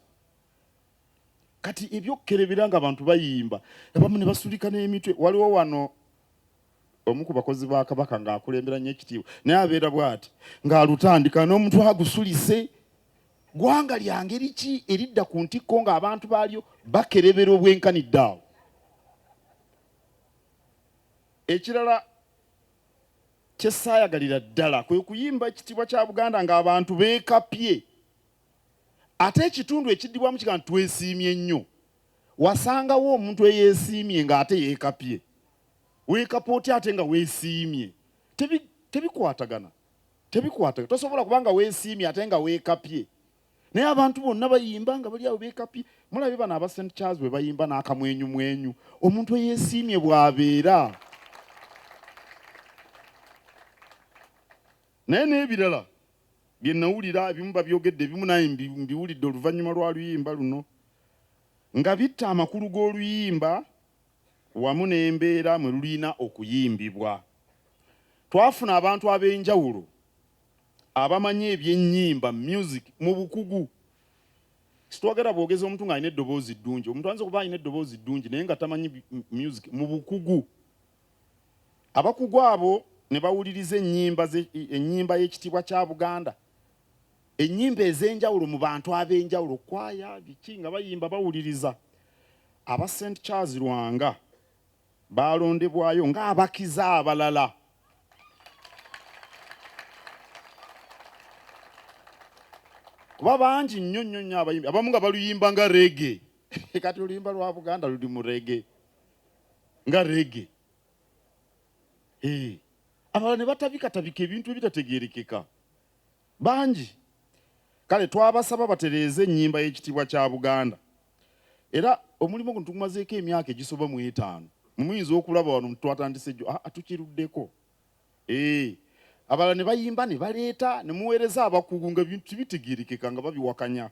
Kati eby'okukerebera nga abantu bayimba abamu ne basulika n'emitwe. Waliwo wano omu ku bakozi ba Kabaka ng'akulembera nnyo ekitiibwa naye abeera bw'ati ng'alutandika n'omutwe agusulise. Ggwanga lya ngeri ki eridda ku ntikko ng'abantu baalyo bakerebera obwenkanidde awo? Ekirala Kye ssaayagalira ddala kwe kuyimba ekitiibwa kya Buganda ng'abantu beekapye ate ekitundu ekiddibwamu kigamba nti twesiimye nnyo. Wasangawo omuntu eyeesiimye ng'ate yeekapye? Weekapa otya ate nga weesiimye? Tebikwatagana, tebikwatagana. Tosobola kuba nga weesiimye ate nga weekapye. Naye abantu bonna bayimba nga bali awo beekapye. Mulabye bano aba St Charles bwe bayimba n'akamwenyumwenyu, omuntu eyeesiimye bw'abeera. Naye n'ebirala bye nnawulira, ebimu babyogedde, ebimu naye mbiwulidde oluvannyuma lwa luyimba luno, nga bitta amakulu g'oluyimba wamu n'embeera mwe lulina okuyimbibwa. Twafuna abantu ab'enjawulo abamanyi eby'ennyimba, music, mu bukugu. Sitwogera bwogezi omuntu ng'alina eddoboozi ddungi. Omuntu ayinza okuba alina eddoboozi ddungi naye nga tamanyi music mu bukugu. Abakugu abo ne bawuliriza ennyimba ennyimba y'ekitiibwa kya Buganda, ennyimba ez'enjawulo mu bantu ab'enjawulo, kwaya, biki, nga bayimba bawuliriza. Aba St Charles Lwanga baalondebwayo ng'abakiza abalala. Kuba bangi nnyo nnyo nnyo abayimbi abamu nga baluyimba nga reggae. Kati oluyimba lwa Buganda luli mu reggae nga reggae. Hey. Abalala ne batabikatabika ebintu ebitategeerekeka bangi. Kale twabasaba batereeze ennyimba y'ekitiibwa kya Buganda. Era omulimu guno tugumazeeko emyaka egisoba mu etaano. Muyinza okulaba wano twatandise jjo, aa tukiruddeko. Ee, abalala ne bayimba ne baleeta ne muweereza abakugu nga ebintu tebitegeerekeka nga babiwakanya.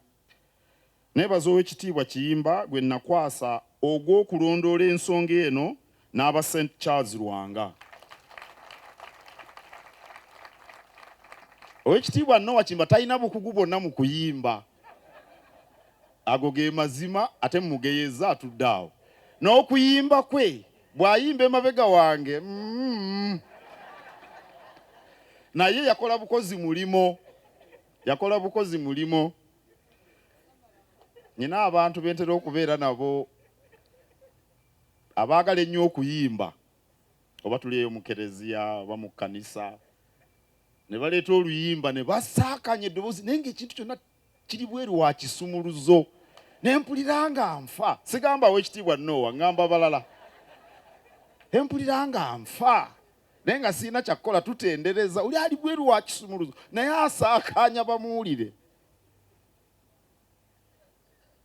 Neebaza Owekitiibwa Kiyimba gwe nakwasa ogw'okulondoola ensonga eno n'aba St Charles Lwanga. Owekitiibwa Noah Kiyimba talina bukugu bwonna mu kuyimba. Ago ge mazima ate mumugeyezza atudde awo. N'okuyimba kwe bw'ayimba emabega wange mm. Naye yakola bukozi mulimo, yakola bukozi mulimo. Nina abantu bentera okubeera nabo abaagala ennyo okuyimba, oba tuli eyo mu kereziya oba mu kkanisa, ne baleeta oluyimba ne basaakanya eddoboozi naye ng'ekintu kyonna kiri bweru wa kisumuluzo, ne mpulira nga nfa. Sigamba Owekitiibwa Noah, ŋŋamba balala. Ne mpulira nga nfa naye nga sirina kyakukola, tutendereza oli ali bweru wa kisumuluzo naye asaakaanya bamuwulire.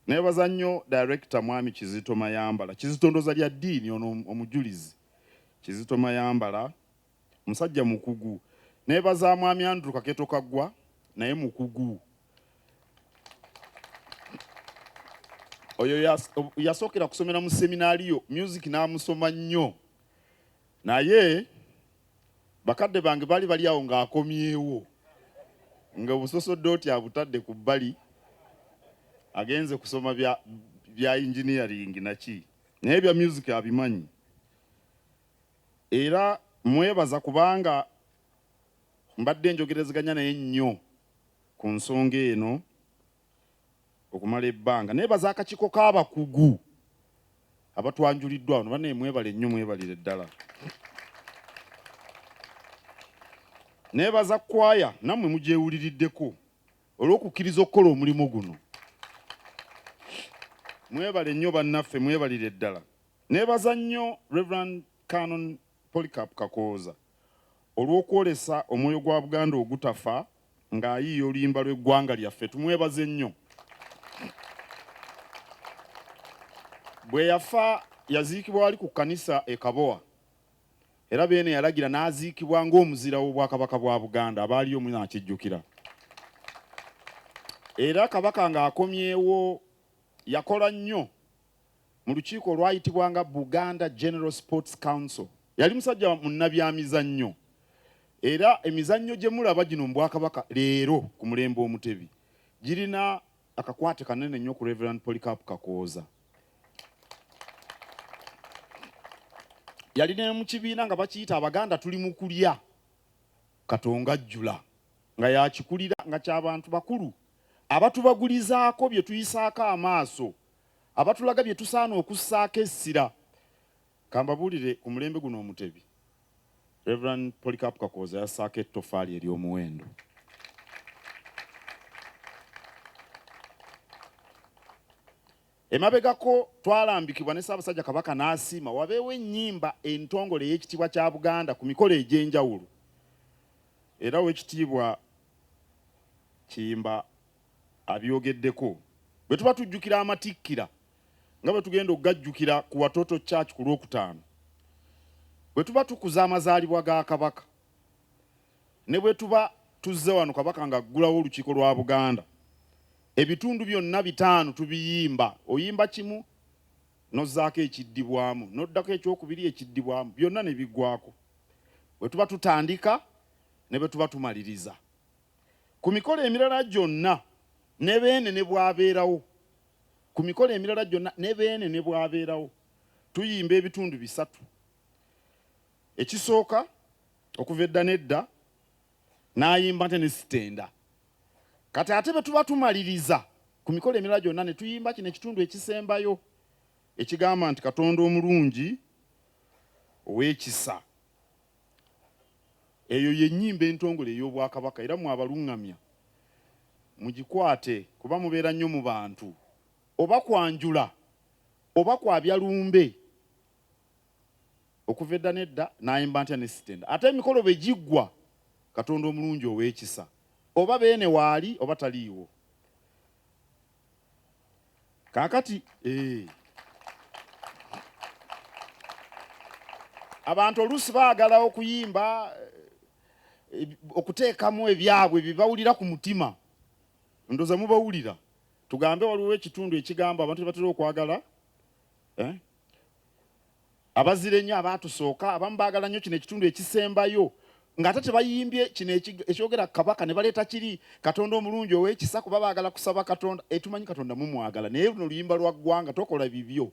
Nebaza nnyo Director Mwami Kizito Mayambala. Kizito ndoza lya ddiini ono omujulizi. Kizito Mayambala musajja mukugu. Nebaza Mwami Andrew Kakeeto Kaggwa naye mukugu. Oyo yasookera kusomera mu seminaaliyo music n'amusoma nnyo. Naye bakadde bange baali bali awo ng'akomyewo nga obusosoddooti abutadde ku bbali agenze kusoma bya, bya engineering naki, naye bya music abimanyi. Era mwebaza kubanga mbadde njogerezeganya naye nnyo ku nsonga eno okumala ebbanga. Nebaza akakiiko k'abakugu abatwanjuliddwa wano, banaye mwebale nnyo, mwebalire ddala. Nebaza kwaya nammwe mugyewuliriddeko olw'okukkiriza okukola omulimu guno. Mwebale nnyo bannaffe, mwebalire ddala. Nebaza nnyo Rev. Canon Polycarp Kakooza olw'okwolesa omwoyo gwa Buganda ogutafa ng'ayiiya oluyimba lw'eggwanga lyaffe. Tumwebaze nnyo. Bwe yafa yaziikibwa wali ku kkanisa e Kabowa era Beene yalagira n'aziikibwa ng'omuzira w'Obwakabaka bwa Buganda. Abaaliyo munaakijjukira. Era Kabaka ng'akomyewo yakola nnyo mu lukiiko olwayitibwanga Buganda General Sports Council. Yali musajja munnabyamizannyo era emizannyo gye mulaba gino mu Bwakabaka leero ku mulembe Omutebi girina akakwate kanene nnyo ku Rev. Polycarp Kakooza. Yali ne mu kibiina nga bakiyita Abaganda tuli mu kulya Katonga ajjula nga yakikulira nga kya bantu bakulu abatubagulizaako bye tuyisaako amaaso abatulaga bye tusaana okussaako essira. Kambabuulire, ku mulembe guno Omutebi, Rev. Polycarp Kakooza yassaako ettoffaali ery'omuwendo. Emabegako twalambikibwa ne Ssaabasajja Kabaka n'asiima wabeewo ennyimba entongole ey'ekitiibwa kya Buganda ku mikolo egy'enjawulo era Oweekitiibwa Kiyimba. Abyogeddeko. Bwe tuba tujjukira amatikkira nga bwe tugenda okugajjukira ku Watoto Church ku Lwokutaano, bwe tuba tukuza amazaalibwa ga Kabaka, ne bwe tuba tuzze wano Kabaka ng'aggulawo olukiiko lwa Buganda, ebitundu byonna bitaano tubiyimba. Oyimba kimu n'ozzaako ekiddibwamu, n'oddako ekyokubiri ekiddibwamu, byonna ne biggwaako. Bwe tuba tutandika ne bwe tuba tumaliriza. Ku mikolo emirala gyonna ne Beene ne bw'abeerawo, ku mikolo emirala gyonna ne Beene ne bw'abeerawo, tuyimba ebitundu bisatu. Ekisooka, okuva edda n'edda, n'ayimba nte ne sitenda. Kati ate bwe tuba tumaliriza ku mikolo emirala gyonna ne tuyimba kino ekitundu ekisembayo ekigamba nti Katonda omulungi ow'ekisa. Eyo ye nnyimba entongole ey'Obwakabaka era mmwe abalungamya mugikwate kuba mubeera nnyo mu bantu oba kwanjula oba kwabya lumbe okuva edda n'edda n'ayimba ntya ne sitenda ate emikolo bwe giggwa Katonda omulungi ow'ekisa oba Beene waali oba taliiwo. Kaakati, eh. Abantu oluusi baagala okuyimba eh, okuteekamu ebyabwe bye bawulira ku mutima. Ndowooza mubawulira. Tugambe waliwo ekitundu ekigamba abantu batera okwagala eh? Abazira ennyo abaatusooka abamu baagala nnyo kino ekitundu ekisembayo ng'ate tebayimbye kino ekyogera ku Kabaka ne baleeta kiri Katonda omulungi ow'ekisa kuba baagala kusaba Katonda. E, tumanyi Katonda mumwagala naye luno luyimba lwa ggwanga, tokola bibyo,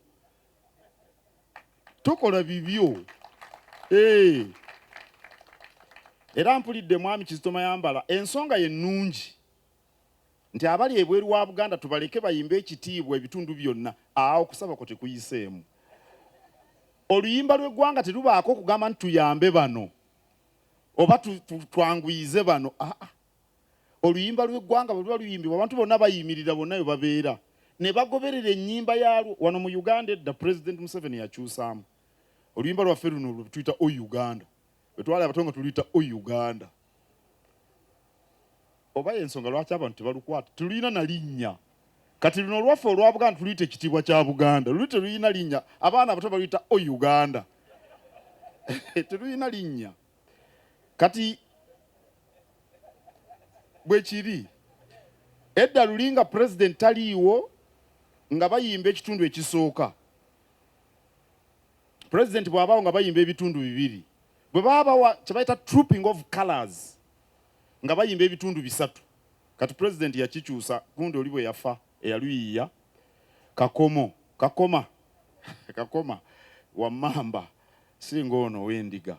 tokola bibyo. E. Era mpulidde Mwami Kizito Mayambala ensonga ye nnungi nti abali ebweru wa Buganda tubaleke bayimbe ekitiibwa ebitundu byonna. Aa, okusaba kwo tekuyiseemu. Oluyimba lw'eggwanga terubaako okugamba nti tuyambe bano oba twanguyize bano. Aa, oluyimba lw'eggwanga bwe luba luyimbibwa abantu bonna bayimirira bonna we babeera ne bagoberera ennyimba yaalwo. Wano mu Uganda edda Pulezidenti Museveni yakyusaamu oluyimba lwaffe luno lwe tuyita O Uganda. Bwe twali abato nga tuluyita O Uganda. Oba y'ensonga lwaki abantu tebalukwata, telulina na linnya. Kati luno olwaffe olwa Buganda tuluyita ekitiibwa kya Buganda, luli telulina linnya. Abaana abato baluyita O Uganda, telulina linnya. Kati bwe kiri edda luli nga Pulezidenti taliiwo nga bayimba ekitundu ekisooka. Pulezidenti bw'abaawo nga bayimba ebitundu bibiri. Bwe baba bawa kye bayita trooping of colours nga bayimba ebitundu bisatu. Kati Pulezidenti yakikyusa gundi oli bwe yafa eyaluyiiya Kakomo, Kakoma, Kakoma wa Mmamba si ng'ono ow'Endiga.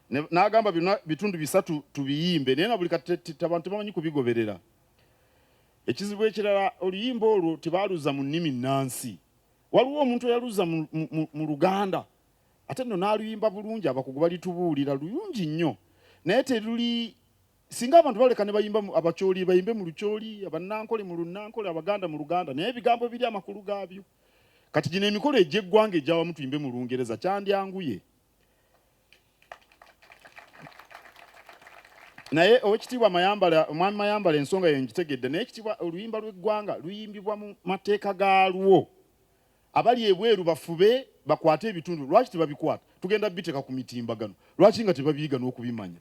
N'agamba bino bitundu bisatu tubiyimbe naye na buli kati abantu tebamanyi kubigoberera. Ekizibu ekirala oluyimba olwo tebaaluzza mu nnimi nnansi. Waliwo omuntu eyaluzza mu Luganda ate nno n'aluyimba bulungi, abakugu balitubuulira, lulungi nnyo naye teruli singa abantu baleka ne bayimba Abacholi bayimbe mu Lucholi, Abannankole mu Lunnankole, Abaganda mu Luganda naye ebigambo biri amakulu gaabyo. Kati gino emikolo egy'eggwanga egy'awamu tuyimbe mu Lungereza kyandyanguye. Naye Owekitiibwa Mayambala, Omwami Mayambala ensonga yo ngitegedde naye ekitiibwa oluyimba lw'eggwanga luyimbibwa mu mateeka gaalwo. Abali ebweru bafube bakwate ebitundu, lwaki tebabikwata? Tugenda biteeka ku mitimbagano, lwaki nga tebabiyiga n'okubimanya?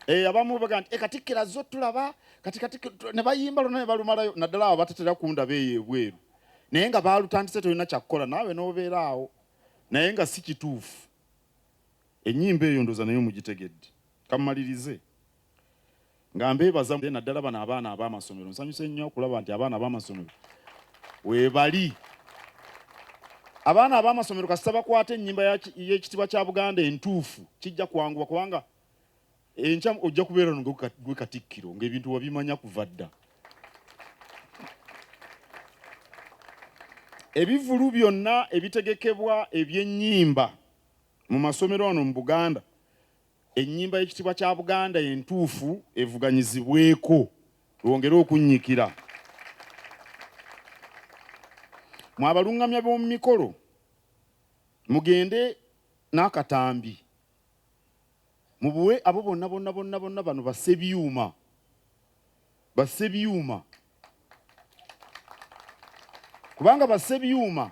Eh, abamu baga nti eh, Katikkiro azze otulaba kati Katikkiro ne bayimba lwonna ne balumalayo, naddala abo abatatera kundaba eyo ebweru naye nga baalutandise tolina kyakukola naawe n'obeera awo naye nga si kituufu. Ennyimba eyo ndowooza nayo mugitegedde. Kammalirize nga mbeebaza naddala bano abaana ab'amasomero. Nsanyuse nnyo okulaba nti abaana ab'amasomero weebali. Abaana ab'amasomero kasita bakwata ennyimba y'ekitiibwa kya Buganda entuufu kijja kwanguwa kubanga enkya ojja kubeera no gwe Katikkiro ng'ebintu wabimanya kuva dda. Ebivvulu byonna ebitegekebwa eby'ennyimba mu masomero wano mu Buganda, ennyimba y'ekitiibwa kya Buganda entuufu evuganyizibweko lwongere okunnyikira. Mwe abalungamya b'omu mikolo mugende n'akatambi mubuwe abo bonna bonna bonna bonna bano bassebyuma. Bassebyuma, kubanga bassebyuma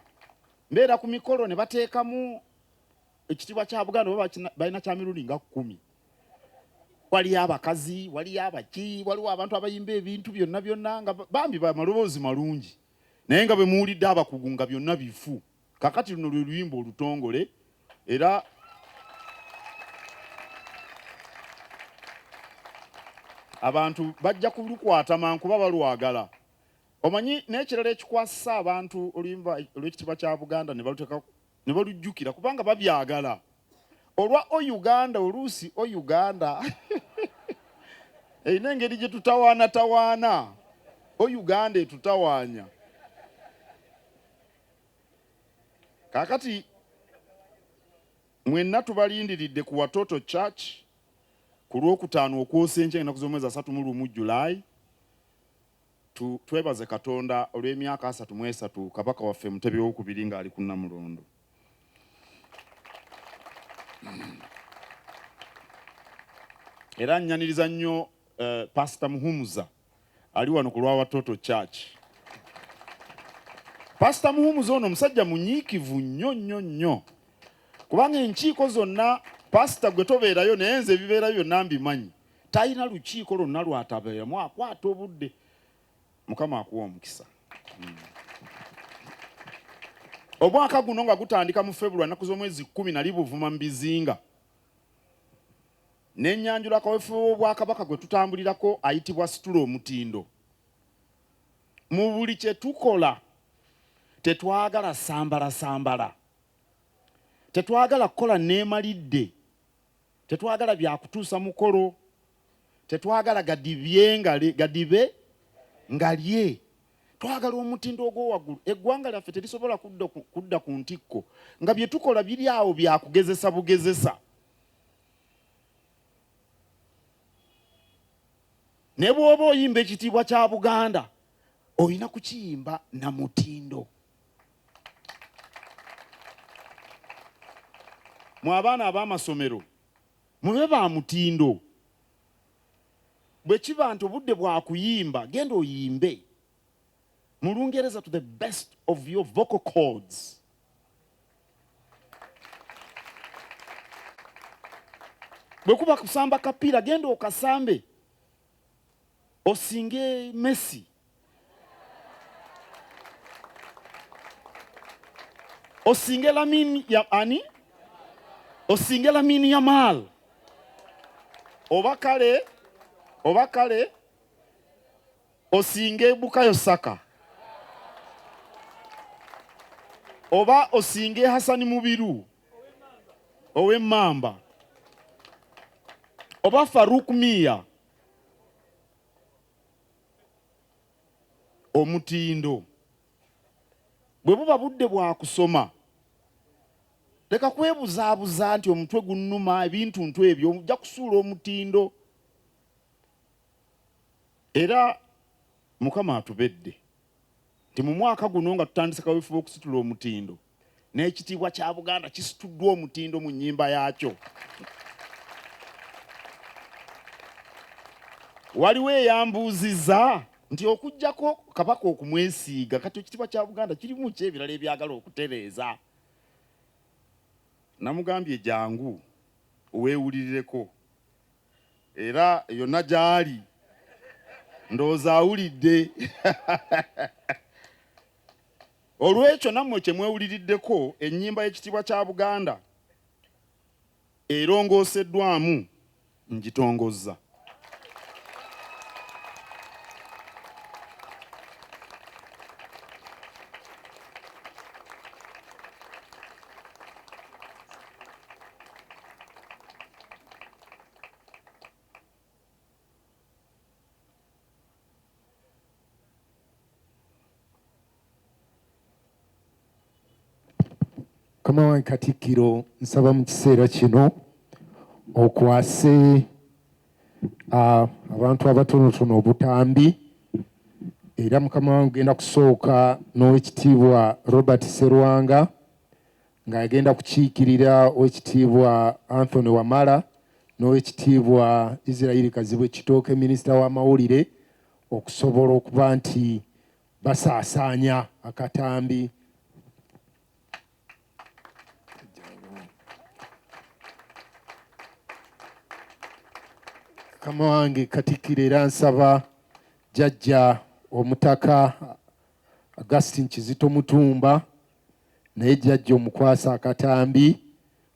mbeera ku mikolo ne bateekamu ekitiibwa kya Buganda, oba balina kya mirundi nga 10. Waliyo abakazi, waliyo abaki, waliwo abantu abayimba ebintu byonna byonna nga bambi bamaloboozi malungi, naye nga bwe muwulidde abakugu nga byonna bifu. Kakati luno lwe luyimba olutongole, era abantu bajja kulukwata mangu kuba balwagala. Omanyi n'ekirala ekikwasisa abantu oluyimba olw'ekitiibwa kya Buganda ne baluteeka ne balujjukira kubanga babyagala olwa o Uganda. Oluusi o Uganda erina engeri gye tutawaanatawaana, o Uganda etutawaanya. Kaakati mwenna tubalindiridde ku Watoto Church ku Lwokutaano okwosa enkya ennaku z'omwezi 31 July. Twebaze Katonda olw'emyaka 33 Kabaka waffe Mutebi owokubiri ng'ali ku Nnamulondo. Era nnyaniriza nnyo Pastor Muhumuza ali wano ku lwa Watoto Church. Pastor Muhumuza ono omusajja munyiikivu nnyo nnyo nnyo, kubanga enkiiko zonna pastor gwe tobeerayo, naye nze ebibeerayo byonna mbimanyi. Talina lukiiko lwonna lwatabeeramu, akwata obudde. Mukama akuwa omukisa. Omwaka guno nga gutandika mu February ennaku z'omwezi 10 nali Buvuma mu bizinga, n'ennyanjula kaweefube w'Obwakabaka gwe tutambulirako ayitibwa Situla Omutindo. Mu buli kye tukola tetwagala sambalasambala, tetwagala kukola neemalidde, tetwagala byakutuusa mukolo, tetwagala gadibye gadibe ngalye, twagala omutindo ogw'owaggulu. Eggwanga lyaffe terisobola kudda ku ntikko nga bye tukola biri awo byakugezesa bugezesa. Ne bw'oba oyimba ekitiibwa kya Buganda olina kukiyimba na mutindo. Mwe abaana ab'amasomero mube ba mutindo. Bwe kiba nti obudde bwa kuyimba, genda oyimbe mu Lungereza to the best of your vocal cords. Bwe kuba kusamba kapiira, genda okasambe osinge Messi, osinge Lamine ya ani, osinge Lamine Yamal, oba kale osinge Bukayo Saka, oba osinge Hasani Mubiru ow'Emmamba, oba Farouk Mia. Omutindo bwe buba budde bwa kusoma, leka kwebuzaabuza nti omutwe gunnuma, ebintu ntu ebyo, ojja kusuula omutindo. Era Mukama atubedde nti mu mwaka guno nga tutandise kaweefube okusitula omutindo, n'ekitiibwa kya Buganda kisituddwa omutindo mu nnyimba yaakyo. Waliwo eyambuuzizza nti okuggyako Kabaka okumwesiiga, kati ekitiibwa kya Buganda kirimu ki ebirala ebyagala okutereeza? Namugambye jangu weewulirireko, era yonna gy'ali ndowooza awulidde. Olw'ekyo nammwe kye mwewuliriddeko, ennyimba y'ekitiibwa kya Buganda erongooseddwamu ngitongozza. Mukama wange Katikkiro, nsaba mu kiseera kino okwase abantu abatonotono obutambi, era mukama wange ogenda kusooka n'Owekitiibwa Robert Serwanga ng'agenda kukiikirira Owekitiibwa Anthony Wamala n'Owekitiibwa Israel Kazibwe Kitooke, minisita w'amawulire. okusobola okuba nti basaasaanya akatambi. Mukama wange Katikkiro, era nsaba Jjajja Omutaka Augustine Kizito Mutumba naye jjajja omukwasa akatambi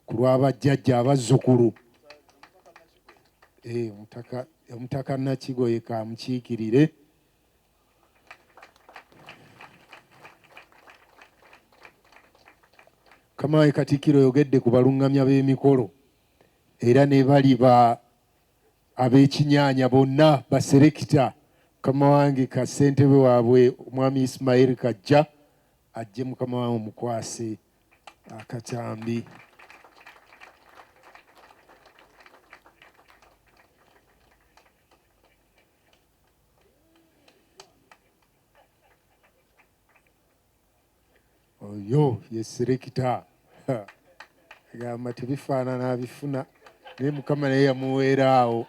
ku lw'abajjajja abazzukulu. Omutaka Nakigoye kamukiikirire. Mukama wange Katikkiro, oyogedde ku balungamya b'emikolo era ne bali ba ab'ekinyaanya bonna baselekita. Mukama wange ka ssentebe waabwe Omwami Ismail Kajja ajje, mukama wange omukwase akatambi. Oyo ye selekita, agamba tebifaanana abifuna, naye Mukama naye yamuweera awo.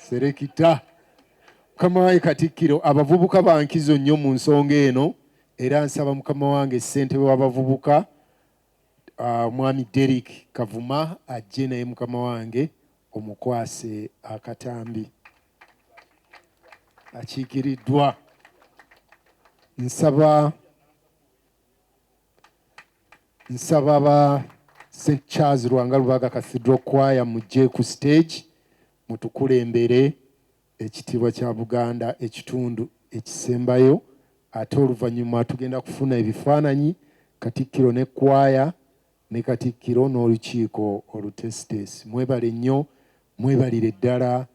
Selekita. Mukama wange Katikkiro, abavubuka bankizo nnyo mu nsonga eno, era nsaba mukama wange ssentebe w'abavubuka Omwami Derrick Kavuma ajje naye mukama wange omukwase akatambi akiikiriddwa. Nsaba ba St Charles Lwanga Lubaga Cathedral Choir mujje ku stage mutukulembere ekitiibwa kya Buganda ekitundu ekisembayo, ate oluvannyuma tugenda kufuna ebifaananyi Katikkiro ne kwaya ne Katikkiro n'olukiiko oluteesiteesi. Mwebale nnyo, mwebalire ddala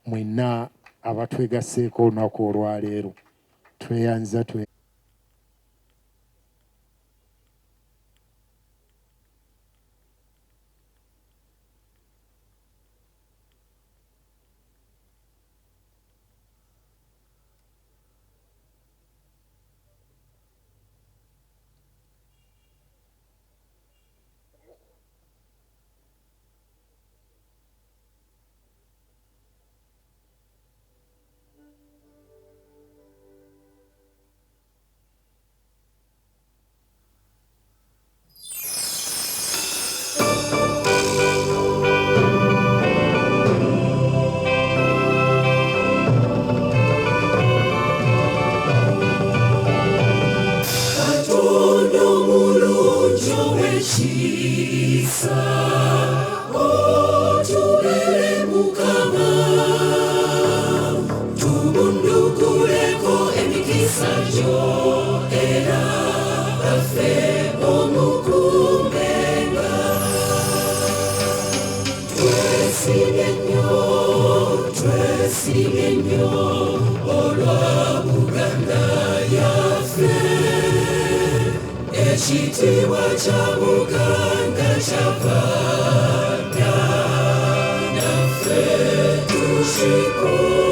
mwenna abatwegasseeko olunaku olwaleero. Tweyanza twe. Katonda omulungi ow'ekisa, otubere Mukama, tubundukuleko emikisa gyo, era baffe omukumenga. Twesiimye nnyo, twesiimye nnyo olwa Buganda yaffe. Ekitiibwa kya Buganda kyava dda, naffe tukikuumenga.